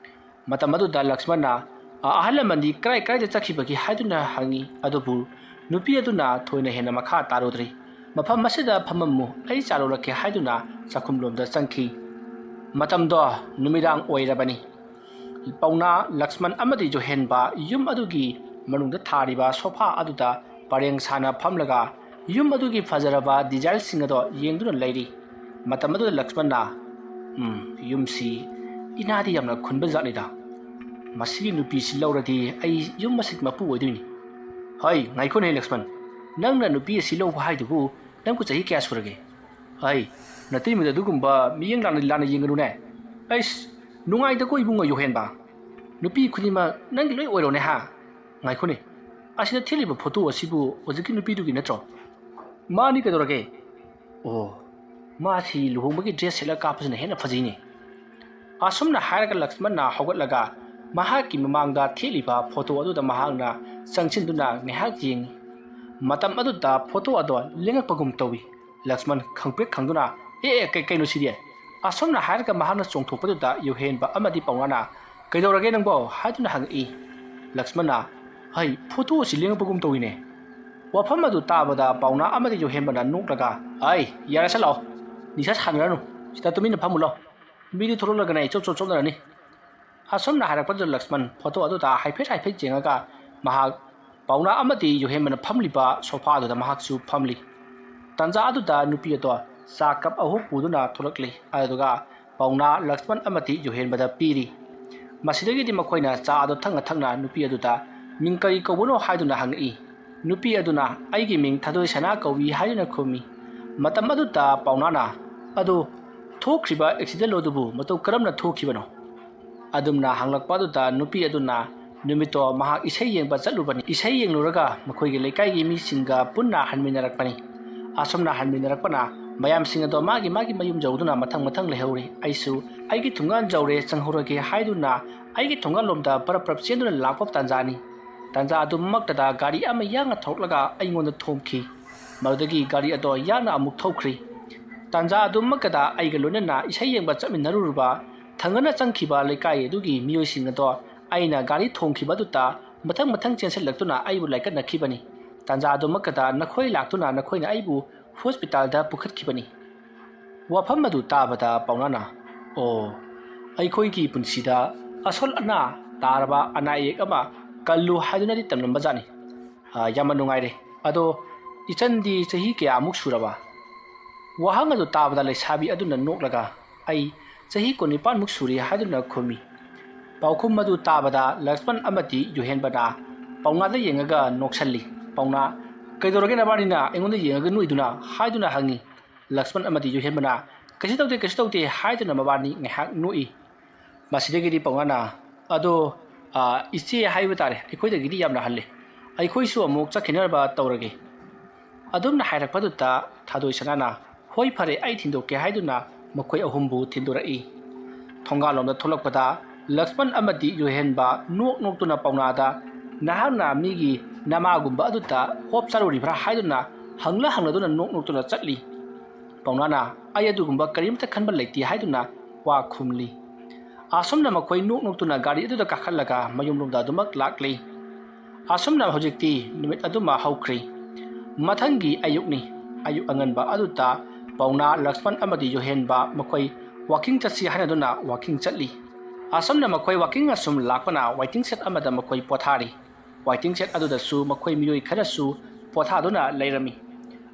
ꯃꯇꯝ ꯑꯗꯨꯗ ꯂꯛꯁꯃꯟꯅ, "ꯑ, ꯑꯍꯜ ꯂꯃꯟꯗꯤ ꯀꯔꯥꯏ ꯀꯔꯥꯏꯗ ꯆꯠꯈꯤꯕꯒꯦ?" ꯍꯥꯏꯗꯨꯅ ꯍꯪꯉꯤ꯫ ꯑꯗꯨꯕꯨ ꯅꯨꯄꯤ ꯑꯗꯨꯅ ꯊꯣꯏꯅ ꯍꯦꯟꯅ ꯃꯈꯥ ꯇꯥꯔꯨꯗ꯭ꯔꯤ꯫ "ꯃꯐꯝ ꯑꯁꯤꯗ ꯐꯝꯃꯝꯃꯨ, ꯑꯩ ꯆꯥ ꯂꯣꯜꯂꯛꯀꯦ" ꯍꯥꯏꯗꯨꯅ ꯆꯥꯛꯈꯨꯝꯂꯣꯝꯗ ꯆꯪꯈꯤ꯫ ꯃꯇꯝꯗꯣ ꯅꯨꯃꯤꯗꯥꯡ ꯑꯣꯏꯔꯕꯅꯤ꯫ ꯄꯥꯎꯅꯥ, ꯂꯛꯁꯃꯟ ꯑꯃꯗꯤ ꯌꯨꯍꯦꯟꯕ ꯌꯨꯝ ꯑꯗꯨꯒꯤ ꯃꯅꯨꯡꯗ ꯊꯥꯔꯤꯕ ꯁꯣꯐꯥ ꯑꯗꯨꯗ ꯄꯔꯦꯡ ꯁꯥꯅ ꯐꯝꯂꯒ ꯌꯨꯝ ꯑꯗꯨꯒꯤ ꯐꯖꯔꯕ ꯗꯤꯖꯥꯏꯟꯁꯤꯡ ꯑꯗꯣ ꯌꯦꯡꯗꯨꯅ ꯂꯩꯔꯤ꯫ ꯃꯇꯝ ꯑꯗꯨꯗ ꯂꯛꯁꯃꯟꯅ, "ꯎꯝ, ꯌꯨꯝꯁꯤ ꯏꯅꯥꯗꯤ ꯌꯥꯝꯅ ꯈꯨꯟꯕ ꯖꯥꯠꯅꯤꯗ꯫ ꯃꯁꯤꯒꯤ ꯅꯨꯄꯤꯁꯤ ꯂꯧꯔꯗꯤ ꯑꯩ ꯌꯨꯝ ꯑꯁꯤꯒꯤ ꯃꯄꯨ ꯑꯣꯏꯗꯣꯏꯅꯤ꯫ ꯍꯩ, ꯉꯥꯏꯈꯣꯅꯦ ꯂꯛꯁꯃꯟ, ꯅꯪꯅ ꯅꯨꯄꯤ ꯑꯁꯤ ꯂꯧꯕ ꯍꯥꯏꯗꯨꯕꯨ ꯅꯪꯕꯨ ꯆꯍꯤ ꯀꯌꯥ ꯁꯨꯔꯒꯦ? ꯍꯩ, ꯅꯇꯩꯃꯗ ꯑꯗꯨꯒꯨꯝꯕ ꯃꯤꯠꯌꯦꯡ ꯂꯥꯟꯅ, ꯂꯥꯟꯅ ꯌꯦꯡꯒꯅꯨꯅꯦ꯫ ꯑꯩꯁ, ꯅꯨꯡꯉꯥꯏꯗꯀꯣ ꯏꯕꯨꯡꯉꯣ ꯌꯨꯍꯦꯟꯕ꯫ ꯅꯨꯄꯤ ꯈꯨꯗꯤꯡꯃꯛ ꯅꯪꯒꯤ ꯂꯣꯏ ꯑꯣꯏꯔꯣꯅꯦ ꯍꯥ? ꯉꯥꯏꯈꯣꯅꯦ, ꯑꯁꯤꯗ ꯊꯦꯠꯂꯤꯕ ꯐꯣꯇꯣ ꯑꯁꯤꯕꯨ ꯍꯧꯖꯤꯛꯀꯤ ꯅꯨꯄꯤꯗꯨꯒꯤ ꯅꯠꯇ꯭ꯔꯣ?" "ꯃꯥꯅꯤ, ꯀꯩꯗꯧꯔꯒꯦ?" "ꯑꯣ, ꯃꯥꯁꯤ ꯂꯨꯍꯣꯡꯕꯒꯤ ꯗ꯭ꯔꯦꯁ ꯁꯦꯠꯂꯒ ꯀꯥꯞꯄꯁꯤꯅ ꯍꯦꯟꯅ ꯐꯖꯩꯅꯦ"꯫ ꯑꯁꯨꯝꯅ ꯍꯥꯏꯔꯒ ꯂꯛꯁꯃꯟꯅ ꯍꯧꯒꯠꯂꯒ ꯃꯍꯥꯛꯀꯤ ꯃꯃꯥꯡꯗ ꯊꯦꯠꯂꯤꯕ ꯐꯣꯇꯣ ꯑꯗꯨꯗ ꯃꯍꯥꯛꯅ ꯆꯪꯁꯤꯟꯗꯨꯅ ꯉꯥꯏꯍꯥꯛ ꯌꯦꯡꯉꯤ꯫ ꯃꯇꯝ ꯑꯗꯨꯗ ꯐꯣꯇꯣ ꯑꯗꯣ ꯂꯦꯡꯉꯛꯄꯒꯨꯝ ꯇꯧꯏ꯫ ꯂꯛꯁꯃꯟ ꯈꯪꯄ꯭ꯔꯦꯛ ꯈꯪꯗꯨꯅ, "ꯑꯦ, ꯑꯦ, ꯀꯩ-, ꯀꯩꯅꯣ ꯁꯤꯗꯤ?" ꯑꯁꯨꯝꯅ ꯍꯥꯏꯔꯒ ꯃꯍꯥꯛꯅ ꯆꯣꯡꯊꯣꯛꯄꯗꯨꯗ ꯌꯨꯍꯦꯟꯕ ꯑꯃꯗꯤ ꯄꯥꯎꯅꯥꯅ, "ꯀꯩꯗꯧꯔꯒꯦ ꯅꯪꯕꯣ?" ꯍꯥꯏꯗꯨꯅ ꯍꯪꯉꯛꯏ꯫ ꯂꯛꯁꯃꯟꯅ, "ꯍꯩ, ꯐꯣꯇꯣ ꯑꯁꯤ ꯂꯦꯡꯉꯛꯄꯒꯨꯝ ꯇꯧꯏꯅꯦ"꯫ ꯋꯥꯐꯝ ꯑꯗꯨ ꯇꯥꯕꯗ ꯄꯥꯎꯅꯥ ꯑꯃꯗꯤ ꯌꯨꯍꯦꯟꯕꯅ ꯅꯣꯛꯂꯒ, "ꯑꯩ, ꯌꯥꯔꯦꯁꯦ ꯂꯥꯛꯑꯣ, ꯅꯤꯁꯥ ꯁꯥꯟꯅꯔꯅꯨ, ꯁꯤꯗ ꯇꯨꯃꯤꯟꯅ ꯐꯝꯃꯨ ꯂꯥꯎ, ꯃꯤꯗꯤ ꯊꯣꯛꯂꯛꯂꯒꯅꯦ ꯆꯣꯞ ꯆꯣꯞ ꯆꯣꯞꯅꯔꯅꯤ"꯫ ꯑꯁꯨꯝꯅ ꯍꯥꯏꯔꯛꯄꯗꯨꯗ ꯂꯛꯁꯃꯟ ꯐꯣꯇꯣ ꯑꯗꯨꯗ ꯍꯥꯏꯐꯦꯠ ꯍꯥꯏꯐꯦꯠ ꯌꯦꯡꯉꯒ ꯃꯍꯥꯛ ꯄꯥꯎꯅꯥ ꯑꯃꯗꯤ ꯌꯨꯍꯦꯟꯕꯅ ꯐꯝꯂꯤꯕ ꯁꯣꯐꯥ ꯑꯗꯨꯗ ꯃꯍꯥꯛꯁꯨ ꯐꯝꯂꯤ꯫ ꯇꯥꯟꯖꯥ ꯑꯗꯨꯗ ꯅꯨꯄꯤ ꯑꯗꯣ ꯆꯥ ꯀꯞ ꯑꯍꯨꯝ ꯄꯨꯗꯨꯅ ꯊꯣꯛꯂꯛꯂꯤ, ꯑꯗꯨꯒ ꯄꯥꯎꯅꯥ, ꯂꯛꯁꯃꯟ ꯑꯃꯗꯤ ꯌꯨꯍꯦꯟꯕꯗ ꯄꯤꯔꯤ꯫ ꯃꯁꯤꯗꯒꯤꯗꯤ ꯃꯈꯣꯏꯅ ꯆꯥ ꯑꯗꯨ ꯊꯛꯅ ꯊꯛꯅ ꯅꯨꯄꯤ ꯑꯗꯨꯗ, "ꯃꯤꯡ ꯀꯔꯤ ꯀꯧꯕꯅꯣ?" ꯍꯥꯏꯗꯨꯅ ꯍꯪꯉꯛꯏ꯫ ꯅꯨꯄꯤ ꯑꯗꯨꯅ, "ꯑꯩꯒꯤ ꯃꯤꯡ ꯊꯥꯗꯣꯏ ꯁꯅꯥ ꯀꯧꯏ" ꯍꯥꯏꯗꯨꯅ ꯈꯨꯝꯃꯤ꯫ ꯃꯇꯝ ꯑꯗꯨꯗ ꯄꯥꯎꯅꯥꯅ, "ꯑꯗꯣ ꯊꯣꯛꯈ꯭ꯔꯤꯕ ꯑꯦꯛꯁꯤꯗꯦꯟ ꯑꯗꯨꯕꯨ ꯃꯇꯧ ꯀꯔꯝꯅ ꯊꯣꯛꯈꯤꯕꯅꯣ?" ꯑꯗꯨꯝꯅ ꯍꯪꯂꯛꯄ ꯑꯗꯨꯗ ꯅꯨꯄꯤ ꯑꯗꯨꯅ, "ꯅꯨꯃꯤꯠꯇꯣ ꯃꯍꯥꯛ ꯏꯁꯩ ꯌꯦꯡꯕ ꯆꯠꯂꯨꯕꯅꯤ꯫ ꯏꯁꯩ ꯌꯦꯡꯂꯨꯔꯒ ꯃꯈꯣꯏꯒꯤ ꯂꯩꯀꯥꯏꯒꯤ ꯃꯤꯁꯤꯡꯒ ꯄꯨꯟꯅ ꯍꯟꯃꯤꯟꯅꯔꯛꯄꯅꯤ꯫ ꯑꯁꯨꯝꯅ ꯍꯟꯃꯤꯟꯅꯔꯛꯄꯅ ꯃꯌꯥꯝꯁꯤꯡ ꯑꯗꯣ ꯃꯥꯒꯤ ꯃꯥꯒꯤ ꯃꯌꯨꯝ ꯌꯧꯗꯨꯅ ꯃꯊꯪ ꯃꯊꯪ ꯂꯩꯍꯧꯔꯦ꯫ ꯑꯩꯁꯨ ꯑꯩꯒꯤ ꯊꯣꯡꯒꯥꯟ ꯌꯧꯔꯦ, ꯆꯪꯍꯧꯔꯒꯦ" ꯍꯥꯏꯗꯨꯅ ꯑꯩꯒꯤ ꯊꯣꯡꯒꯥꯟꯂꯣꯝꯗ ꯄꯔꯞ ꯄꯔꯞ ꯆꯦꯟꯗꯨꯅ ꯂꯥꯛꯄ ꯇꯥꯟꯖꯥꯅꯤ꯫ ꯇꯥꯟꯖꯥ ꯑꯗꯨꯃꯛꯇꯗ ꯒꯥꯔꯤ ꯑꯃ ꯌꯥꯡꯅ ꯊꯧꯔꯛꯂꯒ ꯑꯩꯉꯣꯟꯗ ꯊꯣꯝꯈꯤ꯫ ꯃꯗꯨꯗꯒꯤ ꯒꯥꯔꯤ ꯑꯗꯣ ꯌꯥꯡꯅ ꯑꯃꯨꯛ ꯊꯧꯈ꯭ꯔꯤ꯫ ꯇꯥꯟꯖꯥ ꯑꯗꯨꯃꯛꯇꯗ ꯑꯩꯒ ꯂꯣꯏꯅꯅ ꯏꯁꯩ ꯌꯦꯡꯕ ꯆꯠꯃꯤꯟꯅꯔꯨꯔꯕ ꯊꯪꯅꯅ ꯆꯪꯈꯤꯕ ꯂꯩꯀꯥꯏ ꯑꯗꯨꯒꯤ ꯃꯤꯑꯣꯏꯁꯤꯡ ꯑꯗꯣ ꯑꯩꯅ ꯒꯥꯔꯤ ꯊꯣꯡꯈꯤꯕ ꯑꯗꯨꯗ ꯃꯊꯪ ꯃꯊꯪ ꯆꯦꯟꯁꯤꯜꯂꯛꯇꯨꯅ ꯑꯩꯕꯨ ꯂꯥꯏꯀꯠꯅꯈꯤꯕꯅꯤ꯫ ꯇꯥꯟꯖꯥ ꯑꯗꯨꯃꯛꯇꯗ ꯅꯈꯣꯏ ꯂꯥꯛꯇꯨꯅ ꯅꯈꯣꯏꯅ ꯑꯩꯕꯨ ꯍꯣꯁꯄꯤꯇꯥꯜꯗ ꯄꯨꯈꯠꯈꯤꯕꯅꯤ꯫ ꯋꯥꯐꯝ ꯑꯗꯨ ꯇꯥꯕꯗ ꯄꯥꯎꯅꯥꯅ, "ꯑꯣ, ꯑꯩꯈꯣꯏꯒꯤ ꯄꯨꯟꯁꯤꯗ ꯑꯁꯣꯜ ꯑꯅꯥ ꯇꯥꯔꯕ ꯑꯅꯥ ꯑꯌꯦꯛ ꯑꯃ ꯀꯜꯂꯨ ꯍꯥꯏꯗꯨꯅꯗꯤ ꯇꯝꯂꯝꯕꯖꯥꯠꯅꯤ꯫ ꯑꯥ, ꯌꯥꯝꯅ ꯅꯨꯡꯉꯥꯏꯔꯦ꯫ ꯑꯗꯣ ꯏꯆꯟꯗꯤ ꯆꯍꯤ ꯀꯌꯥꯃꯨꯛ ꯁꯨꯔꯕ?" ꯋꯥꯍꯪ ꯑꯗꯨ ꯇꯥꯕꯗ ꯂꯩꯁꯥꯕꯤ ꯑꯗꯨꯅ ꯅꯣꯛꯂꯒ, "ꯑꯩ ꯆꯍꯤ ꯀꯨꯟꯅꯤꯄꯥꯟꯃꯨꯛ ꯁꯨꯔꯦ" ꯍꯥꯏꯗꯨꯅ ꯈꯨꯝꯃꯤ꯫ ꯄꯥꯎꯈꯨꯝ ꯑꯗꯨ ꯇꯥꯕꯗ ꯂꯛꯁꯃꯟ ꯑꯃꯗꯤ ꯌꯨꯍꯦꯟꯕꯅ ꯄꯥꯎꯅꯥꯗ ꯌꯦꯡꯉꯒ ꯅꯣꯛꯁꯜꯂꯤ꯫ ꯄꯥꯎꯅꯥ, "ꯀꯩꯗꯧꯔꯒꯦ ꯅꯕꯥꯅꯤꯅ ꯑꯩꯉꯣꯟꯗ ꯌꯦꯡꯉꯒ ꯅꯣꯛꯏꯗꯨꯅ?" ꯍꯥꯏꯗꯨꯅ ꯍꯪꯉꯤ꯫ ꯂꯛꯁꯃꯟ ꯑꯃꯗꯤ ꯌꯨꯍꯦꯟꯕꯅ, "ꯀꯩꯁꯨ ꯇꯧꯗꯦ, ꯀꯩꯁꯨ ꯇꯧꯗꯦ" ꯍꯥꯏꯗꯨꯅ ꯃꯕꯥꯅꯤ ꯉꯥꯏꯍꯥꯛ ꯅꯣꯛꯏ꯫ ꯃꯁꯤꯗꯒꯤꯗꯤ ꯄꯥꯎꯅꯥꯅ, "ꯑꯗꯣ, ꯑꯥ, ꯏꯆꯦ ꯍꯥꯏꯕ ꯇꯥꯔꯦ, ꯑꯩꯈꯣꯏꯗꯒꯤꯗꯤ ꯌꯥꯝꯅ ꯍꯜꯂꯦ꯫ ꯑꯩꯈꯣꯏꯁꯨ ꯑꯃꯨꯛ ꯆꯠꯈꯤꯅꯕ ꯇꯧꯔꯒꯦ"꯫ ꯑꯗꯨꯝꯅ ꯍꯥꯏꯔꯛꯄꯗꯨꯗ ꯊꯥꯗꯣꯏ ꯁꯅꯥꯅ, "ꯍꯣꯏ, ꯐꯔꯦ, ꯑꯩ ꯊꯤꯟꯗꯣꯛꯀꯦ" ꯍꯥꯏꯗꯨꯅ ꯃꯈꯣꯏ ꯑꯍꯨꯝꯕꯨ ꯊꯤꯟꯗꯣꯔꯛꯏ꯫ ꯊꯣꯡꯒꯥꯜꯂꯣꯝꯗ ꯊꯣꯛꯂꯛꯄꯗ ꯂꯛꯁꯃꯟ ꯑꯃꯗꯤ ꯌꯨꯍꯦꯟꯕ ꯅꯣꯛ ꯅꯣꯛꯇꯨꯅ ꯄꯥꯎꯅꯥꯗ, "ꯅꯍꯥꯛꯅ ꯃꯤꯒꯤ ꯅꯃꯥꯒꯨꯝꯕ ꯑꯗꯨꯗ ꯍꯣꯞ ꯆꯥꯔꯨꯔꯤꯕ꯭ꯔꯥ?" ꯍꯥꯏꯗꯨꯅ ꯍꯪꯂ ꯍꯪꯂꯗꯨꯅ ꯅꯣꯛ ꯅꯣꯛꯇꯨꯅ ꯆꯠꯂꯤ꯫ ꯄꯥꯎꯅꯥꯅ, "ꯑꯩ ꯑꯗꯨꯒꯨꯝꯕ ꯀꯔꯤꯝꯇ ꯈꯟꯕ ꯂꯩꯇꯦ" ꯍꯥꯏꯗꯨꯅ ꯋꯥ ꯈꯨꯝꯂꯤ꯫ ꯑꯁꯨꯝꯅ ꯃꯈꯣꯏ ꯅꯣꯛ ꯅꯣꯛꯇꯨꯅ ꯒꯥꯔꯤ ꯑꯗꯨꯗ ꯀꯥꯈꯠꯂꯒ ꯃꯌꯨꯝꯂꯣꯝꯗ ꯑꯗꯨꯃꯛ ꯂꯥꯛꯂꯤ꯫ ꯑꯁꯨꯝꯅ ꯍꯧꯖꯤꯛꯇꯤ ꯅꯨꯃꯤꯠ ꯑꯗꯨꯃ ꯍꯧꯈ꯭ꯔꯤ꯫ ꯃꯊꯪꯒꯤ ꯑꯌꯨꯛꯅꯤ꯫ ꯑꯌꯨꯛ ꯑꯉꯟꯕ ꯑꯗꯨꯗ ꯄꯥꯎꯅꯥ, ꯂꯛꯁꯃꯟ ꯑꯃꯗꯤ ꯌꯨꯍꯦꯟꯕ ꯃꯈꯣꯏ ꯋꯥꯀꯤꯡ ꯆꯠꯁꯤ ꯍꯥꯏꯅꯗꯨꯅ ꯋꯥꯀꯤꯡ ꯆꯠꯂꯤ꯫ ꯑꯁꯨꯝꯅ ꯃꯈꯣꯏ ꯋꯥꯀꯤꯡ ꯑꯁꯨꯝ ꯂꯥꯛꯄꯅ ꯋꯥꯏꯇꯤꯡ ꯁꯦꯠ ꯑꯃꯗ ꯃꯈꯣꯏ ꯄꯣꯊꯥꯔꯤ꯫ ꯋꯥꯏꯇꯤꯡ ꯁꯦꯠ ꯑꯗꯨꯗꯁꯨ ꯃꯈꯣꯏ ꯃꯤꯑꯣꯏ ꯈꯔꯁꯨ ꯄꯣꯊꯥꯗꯨꯅ ꯂꯩꯔꯝꯃꯤ꯫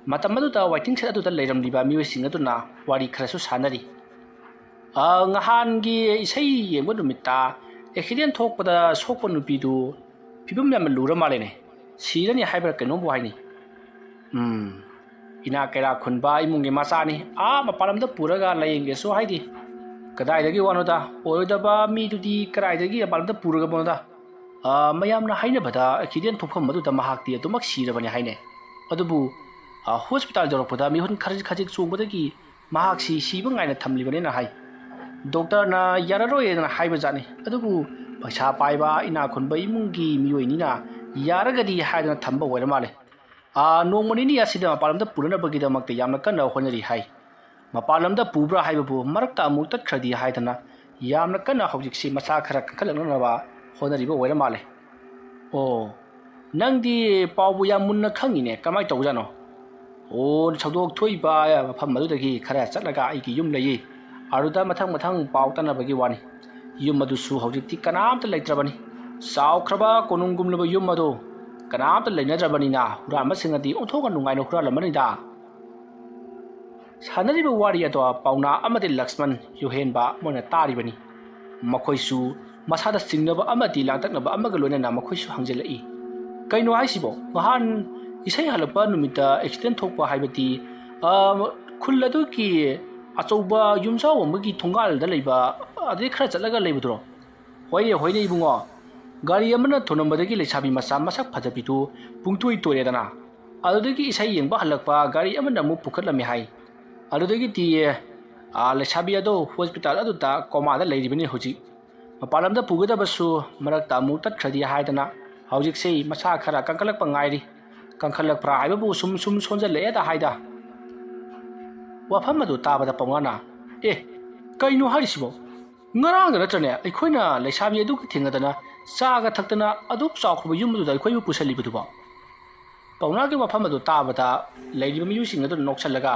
ꯃꯇꯝ ꯑꯗꯨꯗ ꯋꯥꯏꯇꯤꯡ ꯁꯦꯠ ꯑꯗꯨꯗ ꯂꯩꯔꯝꯂꯤꯕ ꯃꯤꯑꯣꯏꯁꯤꯡ ꯑꯗꯨꯅ ꯋꯥꯔꯤ ꯈꯔꯁꯨ ꯁꯥꯟꯅꯔꯤ꯫ "ꯑ, ꯉꯍꯥꯟꯒꯤ ꯏꯁꯩ ꯌꯦꯡꯕ ꯅꯨꯃꯤꯠꯇ ꯑꯦꯛꯁꯤꯗꯦꯟ ꯊꯣꯛꯄꯗ ꯁꯣꯛꯄ ꯅꯨꯄꯤꯗꯨ ꯐꯤꯕꯝ ꯌꯥꯝꯅ ꯂꯨꯔ ꯃꯥꯜꯂꯦꯅꯦ꯫ ꯁꯤꯔꯅꯤ ꯍꯥꯏꯕ꯭ꯔꯥ ꯀꯩꯅꯣꯝꯕꯨ ꯍꯥꯏꯅꯤ꯫ ꯎꯝ, ꯏꯅꯥꯛ ꯀꯩꯔꯥꯛ ꯈꯨꯟꯕ ꯏꯃꯨꯡꯒꯤ ꯃꯆꯥꯅꯤ, ꯑꯥ ꯃꯄꯥꯟ ꯂꯝꯗ ꯄꯨꯔꯒ ꯂꯥꯌꯦꯡꯒꯦꯁꯨ ꯍꯥꯏꯗꯦ꯫ ꯀꯗꯥꯏꯗꯒꯤ ꯋꯥꯅꯣꯗ, ꯑꯣꯏꯔꯣꯏꯗꯕ ꯃꯤꯗꯨꯗꯤ ꯀꯗꯥꯏꯗꯒꯤ ꯃꯄꯥꯟ ꯂꯝꯗ ꯄꯨꯔꯒꯕꯅꯣꯗ? ꯑꯥ, ꯃꯌꯥꯝꯅ ꯍꯥꯏꯅꯕꯗ ꯑꯦꯛꯁꯤꯗꯦꯟ ꯊꯣꯛꯐꯝ ꯑꯗꯨꯗ ꯃꯍꯥꯛꯇꯤ ꯑꯗꯨꯃꯛ ꯁꯤꯔꯕꯅꯤ ꯍꯥꯏꯅꯩ꯫ ꯑꯗꯨꯕꯨ, ꯑꯥ, ꯍꯣꯁꯄꯤꯇꯥꯜ ꯌꯧꯔꯛꯄꯗ ꯃꯤꯍꯨꯟ ꯈꯖꯤꯛ ꯈꯖꯤꯛ ꯆꯣꯡꯕꯗꯒꯤ ꯃꯍꯥꯛꯁꯤ ꯁꯤꯕ ꯉꯥꯏꯅ ꯊꯝꯂꯤꯕꯅꯦꯅ ꯍꯥꯏ꯫ ꯗꯣꯛꯇꯔꯅ ꯌꯥꯔꯔꯣꯏꯅ ꯍꯥꯏꯕꯖꯥꯠꯅꯤ, ꯑꯗꯨꯕꯨ ꯄꯩꯁꯥ ꯄꯥꯏꯕ ꯏꯅꯥꯛ ꯈꯨꯟꯕ ꯏꯃꯨꯡꯒꯤ ꯃꯤꯑꯣꯏꯅꯤꯅ ꯌꯥꯔꯒꯗꯤ ꯍꯥꯏꯗꯅ ꯊꯝꯕ ꯑꯣꯏꯔ ꯃꯥꯜꯂꯦ꯫ ꯑꯥ, ꯅꯣꯡꯃ ꯅꯤꯅꯤ ꯑꯁꯤꯗ ꯃꯄꯥꯟ ꯂꯝꯗ ꯄꯨꯅꯅꯕꯒꯤꯗꯃꯛꯇ ꯌꯥꯝꯅ ꯀꯟꯅ ꯍꯣꯠꯅꯔꯤ ꯍꯥꯏ꯫ ꯃꯄꯥꯟ ꯂꯝꯗ ꯄꯨꯕ꯭ꯔꯥ ꯍꯥꯏꯕꯕꯨ ꯃꯔꯛꯇ ꯑꯃꯨꯛ ꯇꯠꯈ꯭ꯔꯗꯤ ꯍꯥꯏꯗꯅ ꯌꯥꯝꯅ ꯀꯟꯅ ꯍꯧꯖꯤꯛꯁꯤ ꯃꯁꯥ ꯈꯔ ꯀꯟꯈꯠꯂꯛꯅꯅꯕ ꯍꯣꯠꯅꯔꯤꯕ ꯑꯣꯏꯔ ꯃꯥꯜꯂꯦ꯫ ꯑꯣ, ꯅꯪꯗꯤ ꯄꯥꯎꯕꯨ ꯌꯥꯝ ꯃꯨꯟꯅ ꯈꯪꯉꯤꯅꯦ, ꯀꯃꯥꯏꯅ ꯇꯧꯕꯖꯥꯠꯅꯣ? ꯑꯣ, ꯊꯧꯗꯣꯛ ꯊꯣꯛꯏꯕ ꯃꯐꯝ ꯑꯗꯨꯗꯒꯤ ꯈꯔ ꯆꯠꯂꯒ ꯑꯩꯒꯤ ꯌꯨꯝ ꯂꯩꯌꯦ꯫ ꯑꯗꯨꯗ ꯃꯊꯪ ꯃꯊꯪ ꯄꯥꯎ ꯇꯥꯅꯕꯒꯤ ꯋꯥꯅꯤ꯫ ꯌꯨꯝ ꯑꯗꯨꯁꯨ ꯍꯧꯖꯤꯛꯇꯤ ꯀꯅꯥꯝꯇ ꯂꯩꯇ꯭ꯔꯕꯅꯤ꯫ ꯆꯥꯎꯈ꯭ꯔꯕ ꯀꯣꯅꯨꯡꯒꯨꯝꯂꯕ ꯌꯨꯝ ꯑꯗꯨ ꯀꯅꯥꯝꯇ ꯂꯩꯅꯗ꯭ꯔꯕꯅꯤꯅ ꯍꯨꯔꯥꯟꯕꯁꯤꯡꯅꯗꯤ ꯑꯣꯟꯊꯣꯛꯅ ꯅꯨꯡꯉꯥꯏꯅ ꯍꯨꯔꯥꯜꯂꯝꯃꯅꯤꯗ꯫ ꯁꯥꯟꯅꯔꯤꯕ ꯋꯥꯔꯤ ꯑꯗꯣ ꯄꯥꯎꯅꯥ ꯑꯃꯗꯤ ꯂꯛꯁꯃꯟ ꯌꯨꯍꯦꯟꯕ ꯃꯣꯏꯅ ꯇꯥꯔꯤꯕꯅꯤ꯫ ꯃꯈꯣꯏꯁꯨ ꯃꯁꯥꯗ ꯆꯤꯡꯅꯕ ꯑꯃꯗꯤ ꯂꯥꯡꯇꯛꯅꯕ ꯑꯃꯒ ꯂꯣꯏꯅꯅ ꯃꯈꯣꯏꯁꯨ ꯍꯪꯖꯤꯜꯂꯛꯏ, "ꯀꯩꯅꯣ ꯍꯥꯏꯁꯤꯕꯣ? ꯅꯍꯥꯟ ꯏꯁꯩ ꯍꯜꯂꯛꯄ ꯅꯨꯃꯤꯠꯇ ꯑꯦꯛꯁꯤꯗꯦꯟ ꯊꯣꯛꯄ ꯍꯥꯏꯕꯗꯤ, ꯑ, ꯈꯨꯜ ꯑꯗꯨꯒꯤ ꯑꯆꯧꯕ ꯌꯨꯝꯖꯥꯎ ꯑꯃꯒꯤ ꯊꯣꯡꯒꯥꯜꯗ ꯂꯩꯕ, ꯑꯗꯩ ꯈꯔ ꯆꯠꯂꯒ ꯂꯩꯕꯗꯨꯔꯣ?" "ꯍꯣꯏꯅꯦ, ꯍꯣꯏꯅꯦ ꯏꯕꯨꯡꯉꯣ, ꯒꯥꯔꯤ ꯑꯃꯅ ꯊꯣꯝꯂꯝꯕꯗꯒꯤ ꯂꯩꯁꯥꯕꯤ ꯃꯆꯥ ꯃꯁꯛ ꯐꯖꯕꯤꯗꯨ ꯄꯨꯡꯇꯣꯏ ꯇꯣꯏꯔꯦꯗꯅ꯫ ꯑꯗꯨꯗꯒꯤ ꯏꯁꯩ ꯌꯦꯡꯕ ꯍꯜꯂꯛꯄ ꯒꯥꯔꯤ ꯑꯃꯅ ꯑꯃꯨꯛ ꯄꯨꯈꯠꯂꯝꯃꯦ ꯍꯥꯏ꯫ ꯑꯗꯨꯗꯒꯤꯗꯤ, ꯑ, ꯂꯩꯁꯥꯕꯤ ꯑꯗꯣ ꯍꯣꯁꯄꯤꯇꯥꯜ ꯑꯗꯨꯗ ꯀꯣꯃꯥꯗ ꯂꯩꯔꯤꯕꯅꯤ ꯍꯧꯖꯤꯛ꯫ ꯃꯄꯥꯟ ꯂꯝꯗ ꯄꯨꯒꯗꯕꯁꯨ ꯃꯔꯛꯇ ꯑꯃꯨꯛ ꯇꯠꯈ꯭ꯔꯗꯤ ꯍꯥꯏꯗꯅ ꯍꯧꯖꯤꯛꯁꯦ ꯃꯁꯥ ꯈꯔ ꯀꯟꯈꯠꯂꯛꯄ ꯉꯥꯏꯔꯤ꯫ ꯀꯟꯈꯠꯂꯛꯄ꯭ꯔꯥ ꯍꯥꯏꯕꯕꯨ ꯁꯨꯝ ꯁꯨꯝ ꯁꯣꯟꯖꯜꯂꯛꯑꯦꯗ ꯍꯥꯏꯗ꯫" ꯋꯥꯐꯝ ꯑꯗꯨ ꯇꯥꯕꯗ ꯄꯥꯎꯅꯥꯅ, "ꯑꯦ, ꯀꯩꯅꯣ ꯍꯥꯏꯔꯤꯁꯤꯕꯣ? ꯉꯔꯥꯡꯗ ꯅꯠꯇ꯭ꯔꯅꯦ ꯑꯩꯈꯣꯏꯅ ꯂꯩꯁꯥꯕꯤ ꯑꯗꯨꯒ ꯊꯦꯡꯅꯗꯅ ꯆꯥꯒ ꯊꯛꯇꯅ ꯑꯗꯨꯛ ꯆꯥꯎꯈ꯭ꯔꯕ ꯌꯨꯝ ꯑꯗꯨꯗ ꯑꯩꯈꯣꯏꯕꯨ ꯄꯨꯁꯜꯂꯤꯕꯗꯨꯕꯣ?" ꯄꯥꯎꯅꯥꯒꯤ ꯋꯥꯐꯝ ꯑꯗꯨ ꯇꯥꯕꯗ ꯂꯩꯔꯤꯕ ꯃꯤꯑꯣꯏꯁꯤꯡ ꯑꯗꯨꯅ ꯅꯣꯛꯁꯜꯂꯒ,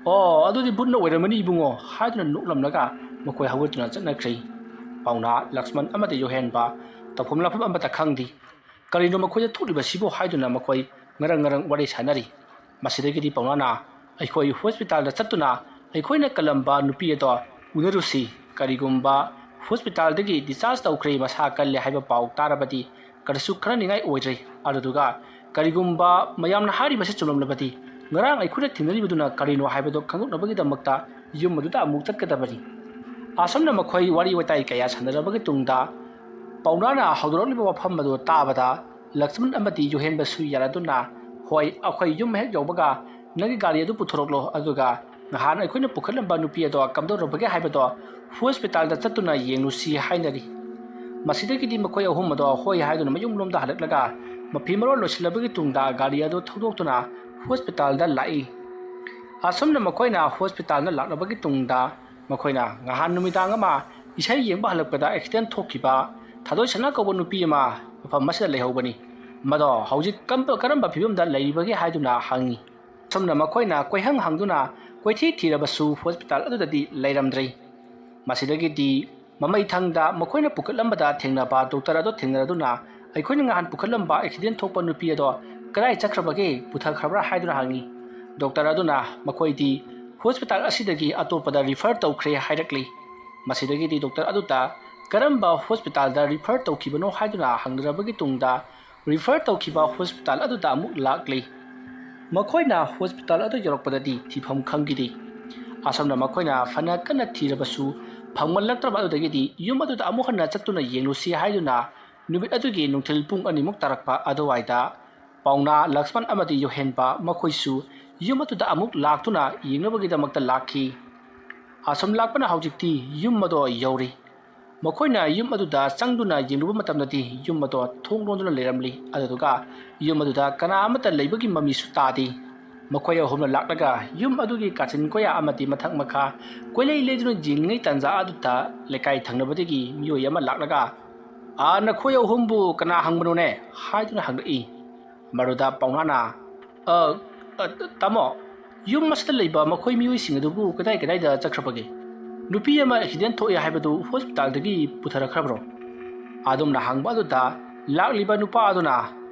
"ꯑꯣ, ꯑꯗꯨꯗꯤ ꯚꯨꯠꯅ ꯑꯣꯏꯔꯝꯃꯅꯤ ꯏꯕꯨꯡꯉꯣ" ꯍꯥꯏꯗꯨꯅ ꯅꯣꯛꯂꯝꯂꯒ ꯃꯈꯣꯏ ꯍꯧꯒꯠꯇꯨꯅ ꯆꯠꯅꯈ꯭ꯔꯦ꯫ ꯄꯥꯎꯅꯥ, ꯂꯛꯁꯃꯟ ꯑꯃꯗꯤ ꯌꯣꯍꯦꯟꯕ ꯇꯧꯐꯝ ꯂꯥꯛꯐꯝ ꯑꯃꯠꯇ ꯈꯪꯗꯦ꯫ "ꯀꯔꯤꯅꯣ ꯃꯈꯣꯏꯗ ꯊꯣꯛꯂꯤꯕꯁꯤꯕꯨ?" ꯍꯥꯏꯗꯨꯅ ꯃꯈꯣꯏ ꯉꯔꯪ ꯉꯔꯪ ꯋꯥꯔꯤ ꯁꯥꯅꯔꯤ꯫ ꯃꯁꯤꯗꯒꯤꯗꯤ ꯄꯥꯎꯅꯥꯅ, "ꯑꯩꯈꯣꯏ ꯍꯣꯁꯄꯤꯇꯥꯜꯗ ꯆꯠꯇꯨꯅ ꯑꯩꯈꯣꯏꯅ ꯀꯜꯂꯝꯕ ꯅꯨꯄꯤ ꯑꯗꯣ ꯎꯅꯔꯨꯁꯤ꯫ ꯀꯔꯤꯒꯨꯝꯕ ꯍꯣꯁꯄꯤꯇꯥꯜꯗꯒꯤ ꯗꯤꯁꯆꯥꯔꯖ ꯇꯧꯈ꯭ꯔꯦ, ꯃꯁꯥ ꯀꯜꯂꯦ ꯍꯥꯏꯕ ꯄꯥꯎ ꯇꯥꯔꯕꯗꯤ ꯀꯔꯤꯁꯨ ꯈꯟꯅꯅꯤꯡꯉꯥꯏ ꯑꯣꯏꯗ꯭ꯔꯦ꯫ ꯑꯗꯨꯗꯨꯒ ꯀꯔꯤꯒꯨꯝꯕ ꯃꯌꯥꯝꯅ ꯍꯥꯏꯔꯤꯕꯁꯤ ꯆꯨꯝꯂꯝꯂꯕꯗꯤ, ꯉꯔꯥꯡ ꯑꯩꯈꯣꯏꯅ ꯊꯦꯡꯅꯔꯤꯕꯗꯨꯅ ꯀꯔꯤꯅꯣ ꯍꯥꯏꯕꯗꯨ ꯈꯪꯗꯣꯛꯅꯕꯒꯤꯗꯃꯛꯇ ꯌꯨꯝ ꯑꯗꯨꯗ ꯑꯃꯨꯛ ꯆꯠꯀꯗꯕꯅꯤ꯫ ꯑꯁꯨꯝꯅ ꯃꯈꯣꯏ ꯋꯥꯔꯤ ꯋꯥꯇꯥꯏ ꯀꯌꯥ ꯁꯥꯟꯅꯔꯕꯒꯤ ꯇꯨꯡꯗ, ꯄꯥꯎꯅꯥꯅ ꯍꯧꯗꯣꯔꯛꯂꯤꯕ ꯋꯥꯐꯝ ꯑꯗꯨ ꯇꯥꯕꯗ, ꯂꯛꯁꯃꯟ ꯑꯃꯗꯤ ꯌꯨꯍꯦꯟꯕꯁꯨ ꯌꯥꯅꯗꯨꯅ, "ꯍꯣꯏ, ꯑꯩꯈꯣꯏ ꯌꯨꯝ ꯍꯦꯛ ꯌꯧꯕꯒ ꯅꯪꯒꯤ ꯒꯥꯔꯤ ꯑꯗꯨ ꯄꯨꯊꯣꯔꯛꯂꯣ, ꯑꯗꯨꯒ ꯅꯍꯥꯟ ꯑꯩꯈꯣꯏꯅ ꯄꯨꯈꯠꯂꯝꯕ ꯅꯨꯄꯤ ꯑꯗꯣ ꯀꯝꯗꯧꯔꯕꯒꯦ ꯍꯥꯏꯕꯗꯣ ꯍꯣꯁꯄꯤꯇꯥꯜꯗ ꯆꯠꯇꯨꯅ ꯌꯦꯡꯂꯨꯁꯤ" ꯍꯥꯏꯅꯔꯤ꯫ ꯃꯁꯤꯗꯒꯤꯗꯤ ꯃꯈꯣꯏ ꯑꯍꯨꯝ ꯑꯗꯣ ꯍꯣꯏ ꯍꯥꯏꯗꯨꯅ ꯃꯌꯨꯝꯂꯣꯝꯗ ꯍꯜꯂꯛꯂꯒ, ꯃꯐꯤ ꯃꯔꯣꯜ ꯂꯣꯏꯁꯤꯜꯂꯕꯒꯤ ꯇꯨꯡꯗ ꯒꯥꯔꯤ ꯑꯗꯨ ꯊꯧꯗꯣꯛꯇꯨꯅ ꯍꯣꯁꯄꯤꯇꯥꯜꯗ ꯂꯥꯛꯏ꯫ ꯑꯁꯨꯝꯅ ꯃꯈꯣꯏꯅ ꯍꯣꯁꯄꯤꯇꯥꯜꯗ ꯂꯥꯛꯂꯕꯒꯤ ꯇꯨꯡꯗ, ꯃꯈꯣꯏꯅ ꯉꯍꯥꯟ ꯅꯨꯃꯤꯗꯥꯡ ꯑꯃ ꯏꯁꯩ ꯌꯦꯡꯕ ꯍꯜꯂꯛꯄꯗ ꯑꯦꯛꯁꯤꯗꯦꯟ ꯊꯣꯛꯈꯤꯕ ꯊꯥꯗꯣꯏꯁꯅꯥ ꯀꯧꯕ ꯅꯨꯄꯤ ꯑꯃ ꯃꯐꯝ ꯑꯁꯤꯗ ꯂꯩꯍꯧꯕꯅꯤ꯫ ꯃꯗꯣ ꯍꯧꯖꯤꯛ ꯀꯝ-, ꯀꯔꯝꯕ ꯐꯤꯕꯝꯗ ꯂꯩꯔꯤꯕꯒꯦ ꯍꯥꯏꯗꯨꯅ ꯍꯪꯉꯤ꯫ ꯑꯁꯨꯝꯅ ꯃꯈꯣꯏꯅ ꯀꯣꯏꯍꯪ ꯍꯪꯗꯨꯅ ꯀꯣꯏꯊꯤ ꯊꯤꯔꯕꯁꯨ ꯍꯣꯁꯄꯤꯇꯥꯜ ꯑꯗꯨꯗꯗꯤ ꯂꯩꯔꯝꯗ꯭ꯔꯦ꯫ ꯃꯁꯤꯗꯒꯤꯗꯤ ꯃꯃꯩꯊꯪꯗ ꯃꯈꯣꯏꯅ ꯄꯨꯈꯠꯂꯝꯕꯗ ꯊꯦꯡꯅꯕ ꯗꯣꯛꯇꯔ ꯑꯗꯨ ꯊꯦꯡꯅꯔꯗꯨꯅ, "ꯑꯩꯈꯣꯏꯅ ꯉꯍꯥꯟ ꯄꯨꯈꯠꯂꯝꯕ ꯑꯦꯛꯁꯤꯗꯦꯟ ꯊꯣꯛꯄ ꯅꯨꯄꯤ ꯑꯗꯣ ꯀꯗꯥꯏ ꯆꯠꯈ꯭ꯔꯕꯒꯦ, ꯄꯨꯊꯈ꯭ꯔꯕ꯭ꯔꯥ?" ꯍꯥꯏꯗꯨꯅ ꯍꯪꯉꯤ꯫ ꯗꯣꯛꯇꯔ ꯑꯗꯨꯅ ꯃꯈꯣꯏꯗꯤ ꯍꯣꯁꯄꯤꯇꯥꯜ ꯑꯁꯤꯗꯒꯤ ꯑꯇꯣꯞꯄꯗ ꯔꯤꯐꯔ ꯇꯧꯈ꯭ꯔꯦ ꯍꯥꯏꯔꯛꯂꯤ꯫ ꯃꯁꯤꯗꯒꯤꯗꯤ ꯗꯣꯛꯇꯔ ꯑꯗꯨꯗ ꯀꯔꯝꯕ ꯍꯣꯁꯄꯤꯇꯥꯜꯗ ꯔꯤꯐꯔ ꯇꯧꯈꯤꯕꯅꯣ ꯍꯥꯏꯗꯨꯅ ꯍꯪꯅꯔꯕꯒꯤ ꯇꯨꯡꯗ, ꯔꯤꯐꯔ ꯇꯧꯈꯤꯕ ꯍꯣꯁꯄꯤꯇꯥꯜ ꯑꯗꯨꯗ ꯑꯃꯨꯛ ꯂꯥꯛꯂꯤ꯫ ꯃꯈꯣꯏꯅ ꯍꯣꯁꯄꯤꯇꯥꯜ ꯑꯗꯨ ꯌꯧꯔꯛꯄꯗꯗꯤ ꯊꯤꯐꯝ ꯈꯪꯈꯤꯗꯦ꯫ ꯑꯁꯣꯝꯅ ꯃꯈꯣꯏꯅ ꯐꯅ ꯀꯟꯅ ꯊꯤꯔꯕꯁꯨ ꯐꯪꯃꯜꯂꯛꯇ꯭ꯔꯕ ꯑꯗꯨꯗꯒꯤꯗꯤ ꯌꯨꯝ ꯑꯗꯨꯗ ꯑꯃꯨꯛ ꯍꯟꯅ ꯆꯠꯇꯨꯅ ꯌꯦꯡꯂꯨꯁꯤ ꯍꯥꯏꯗꯨꯅ ꯅꯨꯃꯤꯠ ꯑꯗꯨꯒꯤ ꯅꯨꯡꯊꯤꯜ ꯄꯨꯡ ꯑꯅꯤꯃꯨꯛ ꯇꯥꯔꯛꯄ ꯑꯗꯨꯋꯥꯏꯗ ꯄꯥꯎꯅꯥ, ꯂꯛꯁꯃꯟ ꯑꯃꯗꯤ ꯌꯣꯍꯦꯟꯕ ꯃꯈꯣꯏꯁꯨ ꯌꯨꯝ ꯑꯗꯨꯗ ꯑꯃꯨꯛ ꯂꯥꯛꯇꯨꯅ ꯌꯦꯡꯅꯕꯒꯤꯗꯃꯛꯇ ꯂꯥꯛꯈꯤ꯫ ꯑꯁꯨꯝ ꯂꯥꯛꯄꯅ ꯍꯧꯖꯤꯛꯇꯤ ꯌꯨꯝ ꯑꯗꯣ ꯌꯧꯔꯤ꯫ ꯃꯈꯣꯏꯅ ꯌꯨꯝ ꯑꯗꯨꯗ ꯆꯪꯗꯨꯅ ꯌꯦꯡꯂꯨꯕ ꯃꯇꯝꯗꯗꯤ ꯌꯨꯝ ꯑꯗꯣ ꯊꯣꯡ ꯂꯣꯟꯗꯨꯅ ꯂꯩꯔꯝꯂꯤ꯫ ꯑꯗꯨꯗꯨꯒ ꯌꯨꯝ ꯑꯗꯨꯗ ꯀꯅꯥ ꯑꯃꯠꯇ ꯂꯩꯕꯒꯤ ꯃꯃꯤꯁꯨ ꯇꯥꯗꯦ꯫ ꯃꯈꯣꯏ ꯑꯍꯨꯝꯅ ꯂꯥꯛꯂꯒ ꯌꯨꯝ ꯑꯗꯨꯒꯤ ꯀꯥꯆꯤꯟ ꯀꯣꯌꯥ ꯑꯃꯗꯤ ꯃꯊꯛ ꯃꯈꯥ ꯀꯣꯏꯂꯩ ꯂꯩꯗꯨꯅ ꯌꯦꯡꯂꯤꯉꯩ ꯇꯥꯟꯖꯥ ꯑꯗꯨꯗ ꯂꯩꯀꯥꯏ ꯊꯪꯅꯕꯗꯒꯤ ꯃꯤꯑꯣꯏ ꯑꯃ ꯂꯥꯛꯂꯒ, "ꯑꯥ, ꯅꯈꯣꯏ ꯑꯍꯨꯝꯕꯨ ꯀꯅꯥ ꯍꯪꯕꯅꯣꯅꯦ?" ꯍꯥꯏꯗꯨꯅ ꯍꯪꯂꯛꯏ꯫ ꯃꯗꯨꯗ ꯄꯥꯎꯅꯥꯅ, "ꯑ, ꯑ, ꯇꯥꯃꯣ, ꯌꯨꯝ ꯑꯁꯤꯗ ꯂꯩꯕ ꯃꯈꯣꯏ ꯃꯤꯑꯣꯏꯁꯤꯡ ꯑꯗꯨꯕꯨ ꯀꯗꯥꯏ ꯀꯗꯥꯏꯗ ꯆꯠꯈ꯭ꯔꯕꯒꯦ? ꯅꯨꯄꯤ ꯑꯃ ꯑꯦꯛꯁꯤꯗꯦꯟ ꯊꯣꯛꯑꯦ ꯍꯥꯏꯕꯗꯨ ꯍꯣꯁꯄꯤꯇꯥꯜꯗꯒꯤ ꯄꯨꯊꯔꯛꯈ꯭ꯔꯕ꯭ꯔꯣ?" ꯑꯗꯨꯝꯅ ꯍꯪꯕ ꯑꯗꯨꯗ ꯂꯥꯛꯂꯤꯕ ꯅꯨꯄꯥ ꯑꯗꯨꯅ,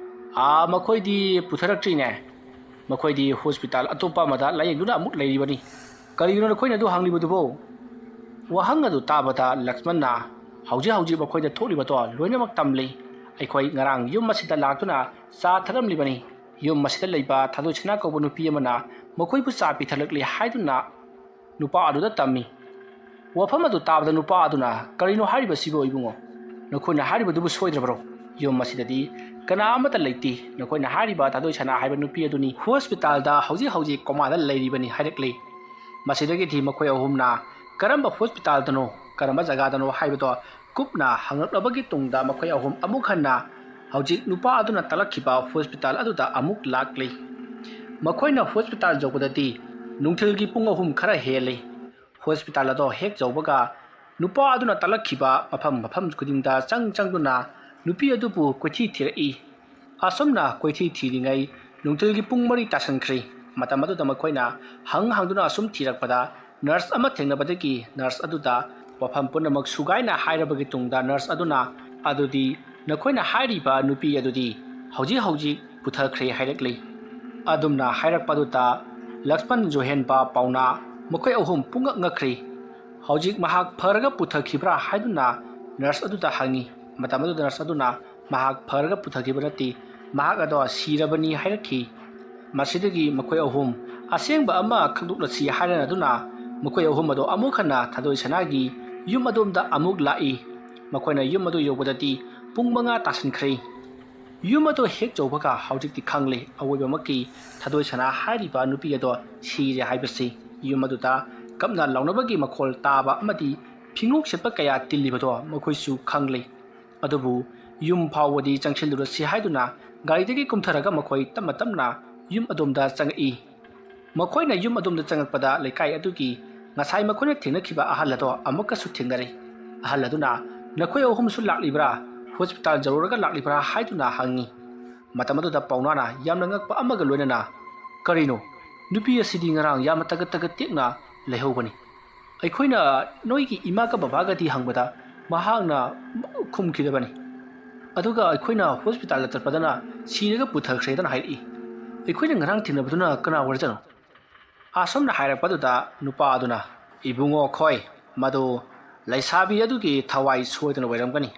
"ꯑꯥ, ꯃꯈꯣꯏꯗꯤ ꯄꯨꯊꯔꯛꯇ꯭ꯔꯤꯅꯦ꯫ ꯃꯈꯣꯏꯗꯤ ꯍꯣꯁꯄꯤꯇꯥꯜ ꯑꯇꯣꯞꯄ ꯑꯃꯗ ꯂꯥꯌꯦꯡꯗꯨꯅ ꯑꯃꯨꯛ ꯂꯩꯔꯤꯕꯅꯤ꯫ ꯀꯔꯤꯒꯤꯅꯣ ꯅꯈꯣꯏꯅ ꯑꯗꯨ ꯍꯪꯂꯤꯕꯗꯨꯕꯣ?" ꯋꯥꯍꯪ ꯑꯗꯨ ꯇꯥꯕꯗ ꯂꯛꯁꯃꯟꯅ, "ꯍꯧꯖꯤꯛ ꯍꯧꯖꯤꯛ ꯃꯈꯣꯏꯗ ꯊꯣꯛꯂꯤꯕꯗꯣ ꯂꯣꯏꯅꯃꯛ ꯇꯝꯂꯤ꯫ ꯑꯩꯈꯣꯏ ꯉꯔꯥꯡ ꯌꯨꯝ ꯑꯁꯤꯗ ꯂꯥꯛꯇꯨꯅ ꯆꯥ ꯊꯛꯂꯝꯂꯤꯕꯅꯤ꯫ ꯌꯨꯝ ꯑꯁꯤꯗ ꯂꯩꯕ ꯊꯥꯗꯣꯏ ꯁꯅꯥ ꯀꯧꯕ ꯅꯨꯄꯤ ꯑꯃꯅ ꯃꯈꯣꯏꯕꯨ ꯆꯥ ꯄꯤꯊꯛꯂꯛꯂꯤ" ꯍꯥꯏꯗꯨꯅ ꯅꯨꯄꯥ ꯑꯗꯨꯗ ꯇꯝꯃꯤ꯫ ꯋꯥꯐꯝ ꯑꯗꯨ ꯇꯥꯕꯗ ꯅꯨꯄꯥ ꯑꯗꯨꯅ, "ꯀꯔꯤꯅꯣ ꯍꯥꯏꯔꯤꯕꯁꯤꯕꯨ ꯏꯕꯨꯡꯉꯣ? ꯅꯈꯣꯏꯅ ꯍꯥꯏꯔꯤꯕꯗꯨꯕꯨ ꯁꯣꯏꯗ꯭ꯔꯕ꯭ꯔꯣ? ꯌꯨꯝ ꯑꯁꯤꯗꯗꯤ ꯀꯅꯥ ꯑꯃꯠꯇ ꯂꯩꯇꯦ꯫ ꯅꯈꯣꯏꯅ ꯍꯥꯏꯔꯤꯕ ꯊꯥꯗꯣꯏ ꯁꯅꯥ ꯍꯥꯏꯕ ꯅꯨꯄꯤ ꯑꯗꯨꯅꯤ ꯍꯣꯁꯄꯤꯇꯥꯜꯗ ꯍꯧꯖꯤꯛ ꯍꯧꯖꯤꯛ ꯀꯣꯃꯥꯗ ꯂꯩꯔꯤꯕꯅꯤ" ꯍꯥꯏꯔꯛꯂꯤ꯫ ꯃꯁꯤꯗꯒꯤꯗꯤ ꯃꯈꯣꯏ ꯑꯍꯨꯝꯅ ꯀꯔꯝꯕ ꯍꯣꯁꯄꯤꯇꯥꯜꯗꯅꯣ, ꯀꯔꯝꯕ ꯖꯒꯥꯗꯅꯣ ꯍꯥꯏꯕꯗꯣ ꯀꯨꯞꯅ ꯍꯪꯂꯛꯂꯕꯒꯤ ꯇꯨꯡꯗ ꯃꯈꯣꯏ ꯑꯍꯨꯝ ꯑꯃꯨꯛ ꯍꯟꯅ ꯍꯧꯖꯤꯛ ꯅꯨꯄꯥ ꯑꯗꯨꯅ ꯇꯥꯛꯂꯛꯈꯤꯕ ꯍꯣꯁꯄꯤꯇꯥꯜ ꯑꯗꯨꯗ ꯑꯃꯨꯛ ꯂꯥꯛꯂꯤ꯫ ꯃꯈꯣꯏꯅ ꯍꯣꯁꯄꯤꯇꯥꯜ ꯌꯧꯕꯗꯗꯤ ꯅꯨꯡꯊꯤꯜꯒꯤ ꯄꯨꯡ ꯑꯍꯨꯝ ꯈꯔ ꯍꯦꯜꯂꯤ꯫ ꯍꯣꯁꯄꯤꯇꯥꯜ ꯑꯗꯣ ꯍꯦꯛ ꯌꯧꯕꯒ ꯅꯨꯄꯥ ꯑꯗꯨꯅ ꯇꯥꯛꯂꯛꯈꯤꯕ ꯃꯐꯝ ꯃꯐꯝ ꯈꯨꯗꯤꯡꯗ ꯆꯪ ꯆꯪꯗꯨꯅ ꯅꯨꯄꯤ ꯑꯗꯨꯕꯨ ꯀꯣꯏꯊꯤ ꯊꯤꯔꯛꯏ꯫ ꯑꯁꯨꯝꯅ ꯀꯣꯏꯊꯤ ꯊꯤꯔꯤꯉꯩ ꯅꯨꯡꯊꯤꯜꯒꯤ ꯄꯨꯡ ꯃꯔꯤ ꯇꯥꯁꯟꯈ꯭ꯔꯦ꯫ ꯃꯇꯝ ꯑꯗꯨꯗ ꯃꯈꯣꯏꯅ ꯍꯪ ꯍꯪꯗꯨꯅ ꯑꯁꯨꯝ ꯊꯤꯔꯛꯄꯗ ꯅꯔꯁ ꯑꯃ ꯊꯦꯡꯅꯕꯗꯒꯤ ꯅꯔꯁ ꯑꯗꯨꯗ ꯋꯥꯐꯝ ꯄꯨꯝꯅꯃꯛ ꯁꯨꯒꯥꯏꯅ ꯍꯥꯏꯔꯕꯒꯤ ꯇꯨꯡꯗ ꯅꯔꯁ ꯑꯗꯨꯅ, "ꯑꯗꯨꯗꯤ ꯅꯈꯣꯏꯅ ꯍꯥꯏꯔꯤꯕ ꯅꯨꯄꯤ ꯑꯗꯨꯗꯤ ꯍꯧꯖꯤꯛ ꯍꯧꯖꯤꯛ ꯄꯨꯊꯈ꯭ꯔꯦ" ꯍꯥꯏꯔꯛꯂꯤ꯫ ꯑꯗꯨꯝꯅ ꯍꯥꯏꯔꯛꯄꯗꯨꯗ ꯂꯛꯁꯃꯟ, ꯖꯣꯍꯦꯟꯕ, ꯄꯥꯎꯅꯥ ꯃꯈꯣꯏ ꯑꯍꯨꯝ ꯄꯨꯡꯉꯛ ꯉꯛꯈ꯭ꯔꯦ꯫ "ꯍꯧꯖꯤꯛ ꯃꯍꯥꯛ ꯐꯔꯒ ꯄꯨꯊꯈꯤꯕ꯭ꯔꯥ?" ꯍꯥꯏꯗꯨꯅ ꯅꯔꯁ ꯑꯗꯨꯗ ꯍꯪꯉꯤ꯫ ꯃꯇꯝ ꯑꯗꯨꯗ ꯅꯔꯁ ꯑꯗꯨꯅ, "ꯃꯍꯥꯛ ꯐꯔꯒ ꯄꯨꯊꯈꯤꯕ ꯅꯠꯇꯦ, ꯃꯍꯥꯛ ꯑꯗꯣ ꯁꯤꯔꯕꯅꯤ" ꯍꯥꯏꯔꯛꯈꯤ꯫ ꯃꯁꯤꯗꯒꯤ ꯃꯈꯣꯏ ꯑꯍꯨꯝ ꯑꯁꯦꯡꯕ ꯑꯃ ꯈꯪꯗꯣꯛꯂꯁꯤ ꯍꯥꯏꯔꯅꯗꯨꯅ ꯃꯈꯣꯏ ꯑꯍꯨꯝ ꯑꯗꯣ ꯑꯃꯨꯛ ꯍꯟꯅ ꯊꯥꯗꯣꯏ ꯁꯅꯥꯒꯤ ꯌꯨꯝ ꯑꯗꯣꯝꯗ ꯑꯃꯨꯛ ꯂꯥꯛꯏ꯫ ꯃꯈꯣꯏꯅ ꯌꯨꯝ ꯑꯗꯨ ꯌꯧꯕꯗꯗꯤ ꯄꯨꯡ ꯃꯉꯥ ꯇꯥꯁꯤꯟꯈ꯭ꯔꯦ꯫ ꯌꯨꯝ ꯑꯗꯨ ꯍꯦꯛ ꯌꯧꯕꯒ ꯍꯧꯖꯤꯛꯇꯤ ꯈꯪꯂꯦ, ꯑꯋꯣꯏꯕꯃꯛꯀꯤ ꯊꯥꯗꯣꯏ ꯁꯅꯥ ꯍꯥꯏꯔꯤꯕ ꯅꯨꯄꯤ ꯑꯗꯣ ꯁꯤꯔꯦ ꯍꯥꯏꯕꯁꯤ꯫ ꯌꯨꯝ ꯑꯗꯨꯗ ꯀꯞꯅ ꯂꯥꯎꯅꯕꯒꯤ ꯃꯈꯣꯜ ꯇꯥꯕ ꯑꯃꯗꯤ ꯐꯤꯉꯣꯛ ꯁꯦꯠꯄ ꯀꯌꯥ ꯇꯤꯜꯂꯤꯕꯗꯣ ꯃꯈꯣꯏꯁꯨ ꯈꯪꯂꯦ꯫ ꯑꯗꯨꯕꯨ ꯌꯨꯝ ꯐꯥꯎꯕꯗꯤ ꯆꯪꯁꯤꯜꯂꯨꯔꯁꯤ ꯍꯥꯏꯗꯨꯅ ꯒꯥꯔꯤꯗꯒꯤ ꯀꯨꯝꯊꯔꯒ ꯃꯈꯣꯏ ꯇꯞꯅ ꯇꯞꯅ ꯌꯨꯝ ꯑꯗꯣꯝꯗ ꯆꯪꯉꯛꯏ꯫ ꯃꯈꯣꯏꯅ ꯌꯨꯝ ꯑꯗꯣꯝꯗ ꯆꯪꯉꯛꯄꯗ ꯂꯩꯀꯥꯏ ꯑꯗꯨꯒꯤ ꯉꯁꯥꯏ ꯃꯈꯣꯏꯅ ꯊꯦꯡꯅꯈꯤꯕ ꯑꯍꯜ ꯑꯗꯣ ꯑꯃꯨꯛꯀꯁꯨ ꯊꯦꯡꯅꯔꯦ꯫ ꯑꯍꯜ ꯑꯗꯨꯅ, "ꯅꯈꯣꯏ ꯑꯍꯨꯝꯁꯨ ꯂꯥꯛꯂꯤꯕ꯭ꯔꯥ? ꯍꯣꯁꯄꯤꯇꯥꯜ ꯌꯧꯔꯨꯔꯒ ꯂꯥꯛꯂꯤꯕ꯭ꯔꯥ?" ꯍꯥꯏꯗꯨꯅ ꯍꯪꯉꯤ꯫ ꯃꯇꯝ ꯑꯗꯨꯗ ꯄꯥꯎꯅꯥꯅ ꯌꯥꯝꯅ ꯉꯛꯄ ꯑꯃꯒ ꯂꯣꯏꯅꯅ, "ꯀꯔꯤꯅꯣ? ꯅꯨꯄꯤ ꯑꯁꯤꯗꯤ ꯉꯔꯥꯡ ꯌꯥꯝꯅ ꯇꯒꯠ ꯇꯒꯠ ꯇꯦꯛꯅ ꯂꯩꯍꯧꯕꯅꯤ꯫ ꯑꯩꯈꯣꯏꯅ ꯅꯣꯏꯒꯤ ꯏꯃꯥꯒ ꯕꯕꯥꯒꯗꯤ ꯍꯪꯕꯗ ꯃꯍꯥꯛꯅ ꯈꯨꯝꯈꯤꯗꯕꯅꯤ꯫ ꯑꯗꯨꯒ ꯑꯩꯈꯣꯏꯅ ꯍꯣꯁꯄꯤꯇꯥꯜꯗ ꯆꯠꯄꯗꯅ ꯁꯤꯔꯒ ꯄꯨꯊꯈ꯭ꯔꯦꯗꯅ ꯍꯥꯏꯔꯛꯏ꯫ ꯑꯩꯈꯣꯏꯅ ꯉꯔꯥꯡ ꯊꯦꯡꯅꯕꯗꯨꯅ ꯀꯅꯥ ꯑꯣꯏꯔꯖꯥꯠꯅꯣ?" ꯑꯁꯨꯝꯅ ꯍꯥꯏꯔꯛꯄꯗꯨꯗ ꯅꯨꯄꯥ ꯑꯗꯨꯅ, "ꯏꯕꯨꯡꯉꯣ ꯈꯣꯏ, ꯃꯗꯨ ꯂꯩꯁꯥꯕꯤ ꯑꯗꯨꯒꯤ ꯊꯋꯥꯏ ꯁꯣꯏꯗꯅ ꯑꯣꯏꯔꯝꯒꯅꯤ꯫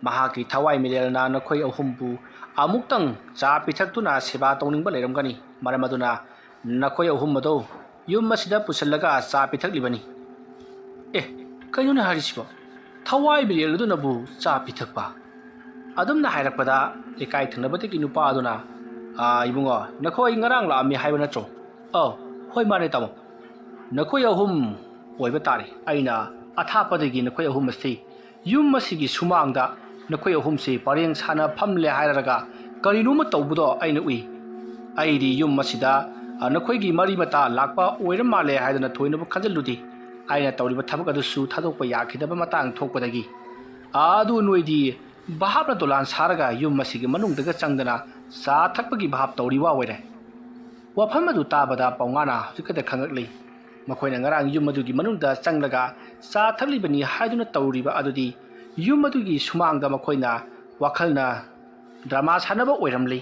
ꯃꯍꯥꯛꯀꯤ ꯊꯋꯥꯏ ꯃꯤꯔꯦꯜꯅ ꯅꯈꯣꯏ ꯑꯍꯨꯝꯕꯨ ꯑꯃꯨꯛꯇꯪ ꯆꯥ ꯄꯤꯊꯛꯇꯨꯅ ꯁꯦꯕꯥ ꯇꯧꯅꯤꯡꯕ ꯂꯩꯔꯝꯒꯅꯤ꯫ ꯃꯔꯝ ꯑꯗꯨꯅ ꯅꯈꯣꯏ ꯑꯍꯨꯝ ꯑꯗꯨ ꯌꯨꯝ ꯑꯁꯤꯗ ꯄꯨꯁꯤꯜꯂꯒ ꯆꯥ ꯄꯤꯊꯛꯂꯤꯕꯅꯤ꯫ ꯑꯦ, ꯀꯩꯅꯣꯅꯦ ꯍꯥꯏꯔꯤꯁꯤꯕꯣ? ꯊꯋꯥꯏ ꯃꯤꯔꯦꯜ ꯑꯗꯨꯅꯕꯨ ꯆꯥ ꯄꯤꯊꯛꯄ? ꯑꯗꯨꯝꯅ ꯍꯥꯏꯔꯛꯄꯗ ꯂꯩꯀꯥꯏ ꯊꯪꯅꯕꯗꯒꯤ ꯅꯨꯄꯥ ꯑꯗꯨꯅ, "ꯑꯥ, ꯏꯕꯨꯡꯉꯣ, ꯅꯈꯣꯏ ꯉꯔꯥꯡ ꯂꯥꯛꯑꯝꯃꯤ ꯍꯥꯏꯕ ꯅꯠꯇ꯭ꯔꯣ?" "ꯑꯧ, ꯍꯣꯏ, ꯃꯥꯅꯦ ꯇꯥꯃꯣ꯫ ꯅꯈꯣꯏ ꯑꯍꯨꯝ ꯑꯣꯏꯕ ꯇꯥꯔꯦ꯫ ꯑꯩꯅ ꯑꯊꯥꯞꯄꯗꯒꯤ ꯅꯈꯣꯏ ꯑꯍꯨꯝ ꯑꯁꯤ ꯌꯨꯝ ꯑꯁꯤꯒꯤ ꯁꯨꯃꯥꯡꯗ ꯅꯈꯣꯏ ꯑꯍꯨꯝꯁꯤ ꯄꯔꯦꯡ ꯁꯥꯅ ꯐꯝꯂꯦ ꯍꯥꯏꯔꯒ ꯀꯔꯤꯅꯣꯃ ꯇꯧꯕꯗꯣ ꯑꯩꯅ ꯎꯏ꯫ ꯑꯩꯗꯤ ꯌꯨꯝ ꯑꯁꯤꯗ, ꯑ, ꯅꯈꯣꯏꯒꯤ ꯃꯔꯤ ꯃꯇꯥ ꯂꯥꯛꯄ ꯑꯣꯏꯔ ꯃꯥꯜꯂꯦ ꯍꯥꯏꯗꯅ ꯊꯣꯏꯅꯕꯨ ꯈꯟꯖꯤꯜꯂꯨꯗꯦ꯫ ꯑꯩꯅ ꯇꯧꯔꯤꯕ ꯊꯕꯛ ꯑꯗꯨꯁꯨ ꯊꯥꯗꯣꯛꯄ ꯌꯥꯈꯤꯗꯕ ꯃꯇꯥꯡ ꯊꯣꯛꯄꯗꯒꯤ꯫ ꯑꯗꯨ ꯅꯣꯏꯗꯤ ꯚꯥꯞꯅ ꯗꯣꯂꯥꯟ ꯁꯥꯔꯒ ꯌꯨꯝ ꯑꯁꯤꯒꯤ ꯃꯅꯨꯡꯗꯒ ꯆꯪꯗꯅ ꯆꯥ ꯊꯛꯄꯒꯤ ꯚꯥꯞ ꯇꯧꯔꯤꯕ ꯑꯣꯏꯔꯦ꯫" ꯋꯥꯐꯝ ꯑꯗꯨ ꯇꯥꯕꯗ ꯄꯥꯎꯅꯥꯅ ꯍꯧꯖꯤꯛꯈꯛꯇ ꯈꯪꯉꯛꯂꯤ꯫ ꯃꯈꯣꯏꯅ ꯉꯔꯥꯡ ꯌꯨꯝ ꯑꯗꯨꯒꯤ ꯃꯅꯨꯡꯗ ꯆꯪꯂꯒ ꯆꯥ ꯊꯛꯂꯤꯕꯅꯤ ꯍꯥꯏꯗꯨꯅ ꯇꯧꯔꯤꯕ ꯑꯗꯨꯗꯤ ꯌꯨꯝ ꯑꯗꯨꯒꯤ ꯁꯨꯃꯥꯡꯗ ꯃꯈꯣꯏꯅ ꯋꯥꯈꯜꯅ ꯗ꯭ꯔꯃꯥ ꯁꯥꯟꯅꯕ ꯑꯣꯏꯔꯝꯂꯤ꯫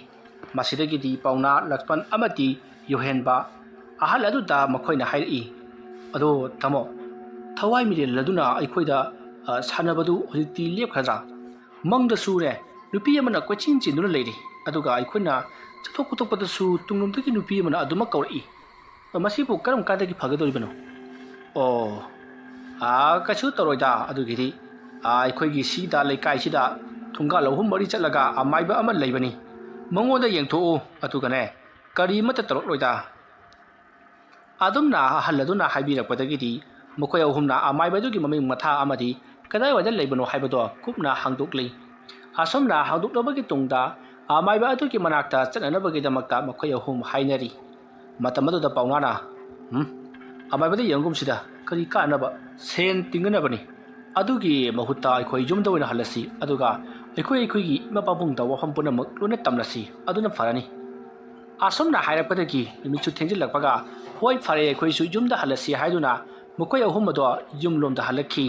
ꯃꯁꯤꯗꯒꯤꯗꯤ ꯄꯥꯎꯅꯥ, ꯂꯛꯁꯃꯟ ꯑꯃꯗꯤ ꯌꯨꯍꯦꯟꯕ ꯑꯍꯜ ꯑꯗꯨꯗ ꯃꯈꯣꯏꯅ ꯍꯥꯏꯔꯛꯏ, "ꯑꯗꯣ ꯇꯥꯃꯣ, ꯊꯋꯥꯏ ꯃꯤꯔꯦꯜ ꯑꯗꯨꯅ ꯑꯩꯈꯣꯏꯗ, ꯑ, ꯁꯥꯟꯅꯕꯗꯨ ꯍꯧꯖꯤꯛꯇꯤ ꯂꯦꯞꯈ꯭ꯔꯗ꯭ꯔꯥ? ꯃꯪꯗꯁꯨꯅꯦ, ꯅꯨꯄꯤ ꯑꯃꯅ ꯀꯣꯏꯆꯦꯟ ꯆꯦꯟꯗꯨꯅ ꯂꯩꯔꯤ, ꯑꯗꯨꯒ ꯑꯩꯈꯣꯏꯅ ꯆꯠꯊꯣꯛ ꯈꯣꯠꯇꯣꯛꯄꯗꯁꯨ ꯇꯨꯡꯂꯣꯝꯗꯒꯤ ꯅꯨꯄꯤ ꯑꯃꯅ ꯑꯗꯨꯃꯛ ꯀꯧꯔꯛꯏ꯫ ꯃꯁꯤꯕꯨ ꯀꯔꯝ ꯀꯥꯟꯗꯒꯤ ꯐꯒꯗꯧꯔꯤꯕꯅꯣ?" "ꯑꯣ, ꯑꯥ, ꯀꯩꯁꯨ ꯇꯧꯔꯣꯏꯗ꯫ ꯑꯗꯨꯒꯤꯗꯤ, ꯑꯥ, ꯑꯩꯈꯣꯏꯒꯤ ꯁꯤꯗ ꯂꯩꯀꯥꯏꯁꯤꯗ ꯊꯣꯡꯒꯥꯜ ꯑꯍꯨꯝ ꯃꯔꯤ ꯆꯠꯂꯒ ꯑꯃꯥꯏꯕ ꯑꯃ ꯂꯩꯕꯅꯤ꯫ ꯃꯉꯣꯟꯗ ꯌꯦꯡꯊꯣꯛꯎ, ꯑꯗꯨꯒꯅꯦ, ꯀꯔꯤꯃꯠꯇ ꯇꯧꯔꯛꯂꯣꯏꯗ꯫" ꯑꯗꯨꯝꯅ ꯑꯍꯜ ꯑꯗꯨꯅ ꯍꯥꯏꯕꯤꯔꯛꯄꯗꯒꯤꯗꯤ ꯃꯈꯣꯏ ꯑꯍꯨꯝꯅ ꯑꯃꯥꯏꯕ ꯑꯗꯨꯒꯤ ꯃꯃꯤꯡ ꯃꯊꯥ ꯑꯃꯗꯤ ꯀꯗꯥꯏꯋꯥꯏꯗ ꯂꯩꯕꯅꯣ ꯍꯥꯏꯕꯗꯣ ꯀꯨꯞꯅ ꯍꯥꯡꯗꯣꯛꯂꯤ꯫ ꯑꯁꯨꯝꯅ ꯍꯥꯡꯗꯣꯛꯂꯕꯒꯤ ꯇꯨꯡꯗ ꯑꯃꯥꯏꯕ ꯑꯗꯨꯒꯤ ꯃꯅꯥꯛꯇ ꯆꯠꯅꯅꯕꯒꯤꯗꯃꯛꯇ ꯃꯈꯣꯏ ꯑꯍꯨꯝ ꯍꯥꯏꯅꯔꯤ꯫ ꯃꯇꯝ ꯑꯗꯨꯗ ꯄꯥꯎꯅꯥꯅ, "ꯎꯝ, ꯑꯃꯥꯏꯕꯗ ꯌꯦꯡꯒꯨꯝꯁꯤꯗ, ꯀꯔꯤ ꯀꯥꯟꯅꯕ? ꯁꯦꯟ ꯇꯤꯡꯅꯅꯕꯅꯤ꯫ ꯑꯗꯨꯒꯤ ꯃꯍꯨꯠꯇ ꯑꯩꯈꯣꯏ ꯌꯨꯝꯗ ꯑꯣꯏꯅ ꯍꯜꯂꯁꯤ, ꯑꯗꯨꯒ ꯑꯩꯈꯣꯏ ꯑꯩꯈꯣꯏꯒꯤ ꯏꯃꯥ ꯄꯥꯕꯨꯡꯗ ꯋꯥꯐꯝ ꯄꯨꯝꯅꯃꯛ ꯂꯣꯏꯅ ꯇꯝꯂꯁꯤ, ꯑꯗꯨꯅ ꯐꯔꯅꯤ꯫" ꯑꯁꯨꯝꯅ ꯍꯥꯏꯔꯛꯄꯗꯒꯤ ꯅꯨꯃꯤꯠꯁꯨ ꯊꯦꯡꯖꯤꯜꯂꯛꯄꯒ, "ꯍꯣꯏ, ꯐꯔꯦ, ꯑꯩꯈꯣꯏꯁꯨ ꯌꯨꯝꯗ ꯍꯜꯂꯁꯤ" ꯍꯥꯏꯗꯨꯅ ꯃꯈꯣꯏ ꯑꯍꯨꯝ ꯑꯗꯣ ꯌꯨꯝꯂꯣꯝꯗ ꯍꯜꯂꯛꯈꯤ꯫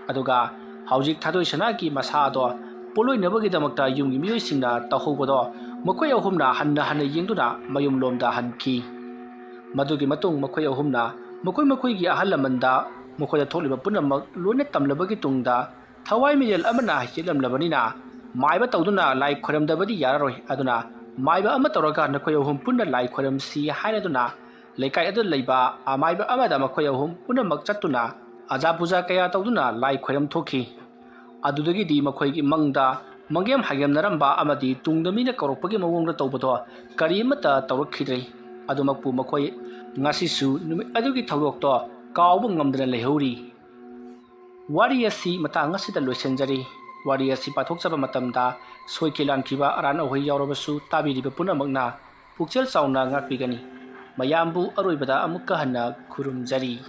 ꯑꯗꯨꯒ ꯍꯧꯖꯤꯛ ꯊꯥꯗꯣꯏ ꯁꯅꯥꯒꯤ ꯃꯁꯥ ꯑꯗꯣ ꯄꯣꯠꯂꯣꯏꯅꯕꯒꯤꯗꯃꯛꯇ ꯌꯨꯝꯒꯤ ꯃꯤꯑꯣꯏꯁꯤꯡꯅ ꯇꯧꯍꯧꯕꯗꯣ ꯃꯈꯣꯏ ꯑꯍꯨꯝꯅ ꯍꯟꯅ ꯍꯟꯅ ꯌꯦꯡꯗꯨꯅ ꯃꯌꯨꯝꯂꯣꯝꯗ ꯍꯟꯈꯤ꯫ ꯃꯗꯨꯒꯤ ꯃꯇꯨꯡ ꯃꯈꯣꯏ ꯑꯍꯨꯝꯅ ꯃꯈꯣꯏ ꯃꯈꯣꯏꯒꯤ ꯑꯍꯜ ꯂꯃꯟꯗ ꯃꯈꯣꯏꯗ ꯊꯣꯛꯂꯤꯕ ꯄꯨꯝꯅꯃꯛ ꯂꯣꯏꯅ ꯇꯝꯂꯕꯒꯤ ꯇꯨꯡꯗ ꯊꯋꯥꯏ ꯃꯤꯔꯦꯜ ꯑꯃꯅ ꯌꯦꯠꯂꯝꯂꯕꯅꯤꯅ ꯃꯥꯏꯕ ꯇꯧꯗꯨꯅ ꯂꯥꯏ ꯈꯣꯏꯔꯝꯗꯕꯗꯤ ꯌꯥꯔꯔꯣꯏ꯫ ꯑꯗꯨꯅ ꯃꯥꯏꯕ ꯑꯃ ꯇꯧꯔꯒ ꯅꯈꯣꯏ ꯑꯍꯨꯝ ꯄꯨꯟꯅ ꯂꯥꯏ ꯈꯣꯏꯔꯝꯁꯤ ꯍꯥꯏꯔꯗꯨꯅ ꯂꯩꯀꯥꯏ ꯑꯗꯨꯗ ꯂꯩꯕ ꯑꯃꯥꯏꯕ ꯑꯃꯗ ꯃꯈꯣꯏ ꯑꯍꯨꯝ ꯄꯨꯝꯅꯃꯛ ꯆꯠꯇꯨꯅ ꯑꯖꯥ ꯄꯨꯖꯥ ꯀꯌꯥ ꯇꯧꯗꯨꯅ ꯂꯥꯏ ꯈꯣꯏꯔꯝ ꯊꯣꯛꯈꯤ꯫ ꯑꯗꯨꯗꯒꯤꯗꯤ ꯃꯈꯣꯏꯒꯤ ꯃꯪꯗ ꯃꯪꯒꯦꯝ ꯍꯥꯏꯒꯦꯝꯅꯔꯝꯕ ꯑꯃꯗꯤ ꯇꯨꯡꯗ ꯃꯤꯅ ꯀꯧꯔꯛꯄꯒꯤ ꯃꯑꯣꯡꯗ ꯇꯧꯕꯗꯣ ꯀꯔꯤ ꯑꯃꯠꯇ ꯇꯧꯔꯛꯈꯤꯗ꯭ꯔꯦ꯫ ꯑꯗꯨꯃꯛꯄꯨ ꯃꯈꯣꯏ ꯉꯁꯤꯁꯨ ꯅꯨꯃꯤꯠ ꯑꯗꯨꯒꯤ ꯊꯧꯗꯣꯛꯇꯣ ꯀꯥꯎꯕ ꯉꯝꯗꯅ ꯂꯩꯍꯧꯔꯤ꯫ ꯋꯥꯔꯤ ꯑꯁꯤ ꯃꯇꯥꯡ ꯑꯁꯤꯗ ꯂꯣꯏꯁꯤꯟꯖꯔꯤ꯫ ꯋꯥꯔꯤ ꯑꯁꯤ ꯄꯥꯊꯣꯛꯆꯕ ꯃꯇꯝꯗ ꯁꯣꯏꯈꯤ ꯂꯥꯟꯈꯤꯕ ꯑꯔꯥꯟ ꯑꯍꯣꯏ ꯌꯥꯎꯔꯕꯁꯨ ꯇꯥꯕꯤꯔꯤꯕ ꯄꯨꯝꯅꯃꯛꯅ ꯄꯨꯛꯆꯦꯜ ꯆꯥꯎꯅ ꯉꯥꯛꯄꯤꯒꯅꯤ꯫ ꯃꯌꯥꯝꯕꯨ ꯑꯔꯣꯏꯕꯗ ꯑꯃꯨꯛꯀ ꯍꯟꯅ ꯈꯨꯔꯨꯝꯖꯔꯤ꯫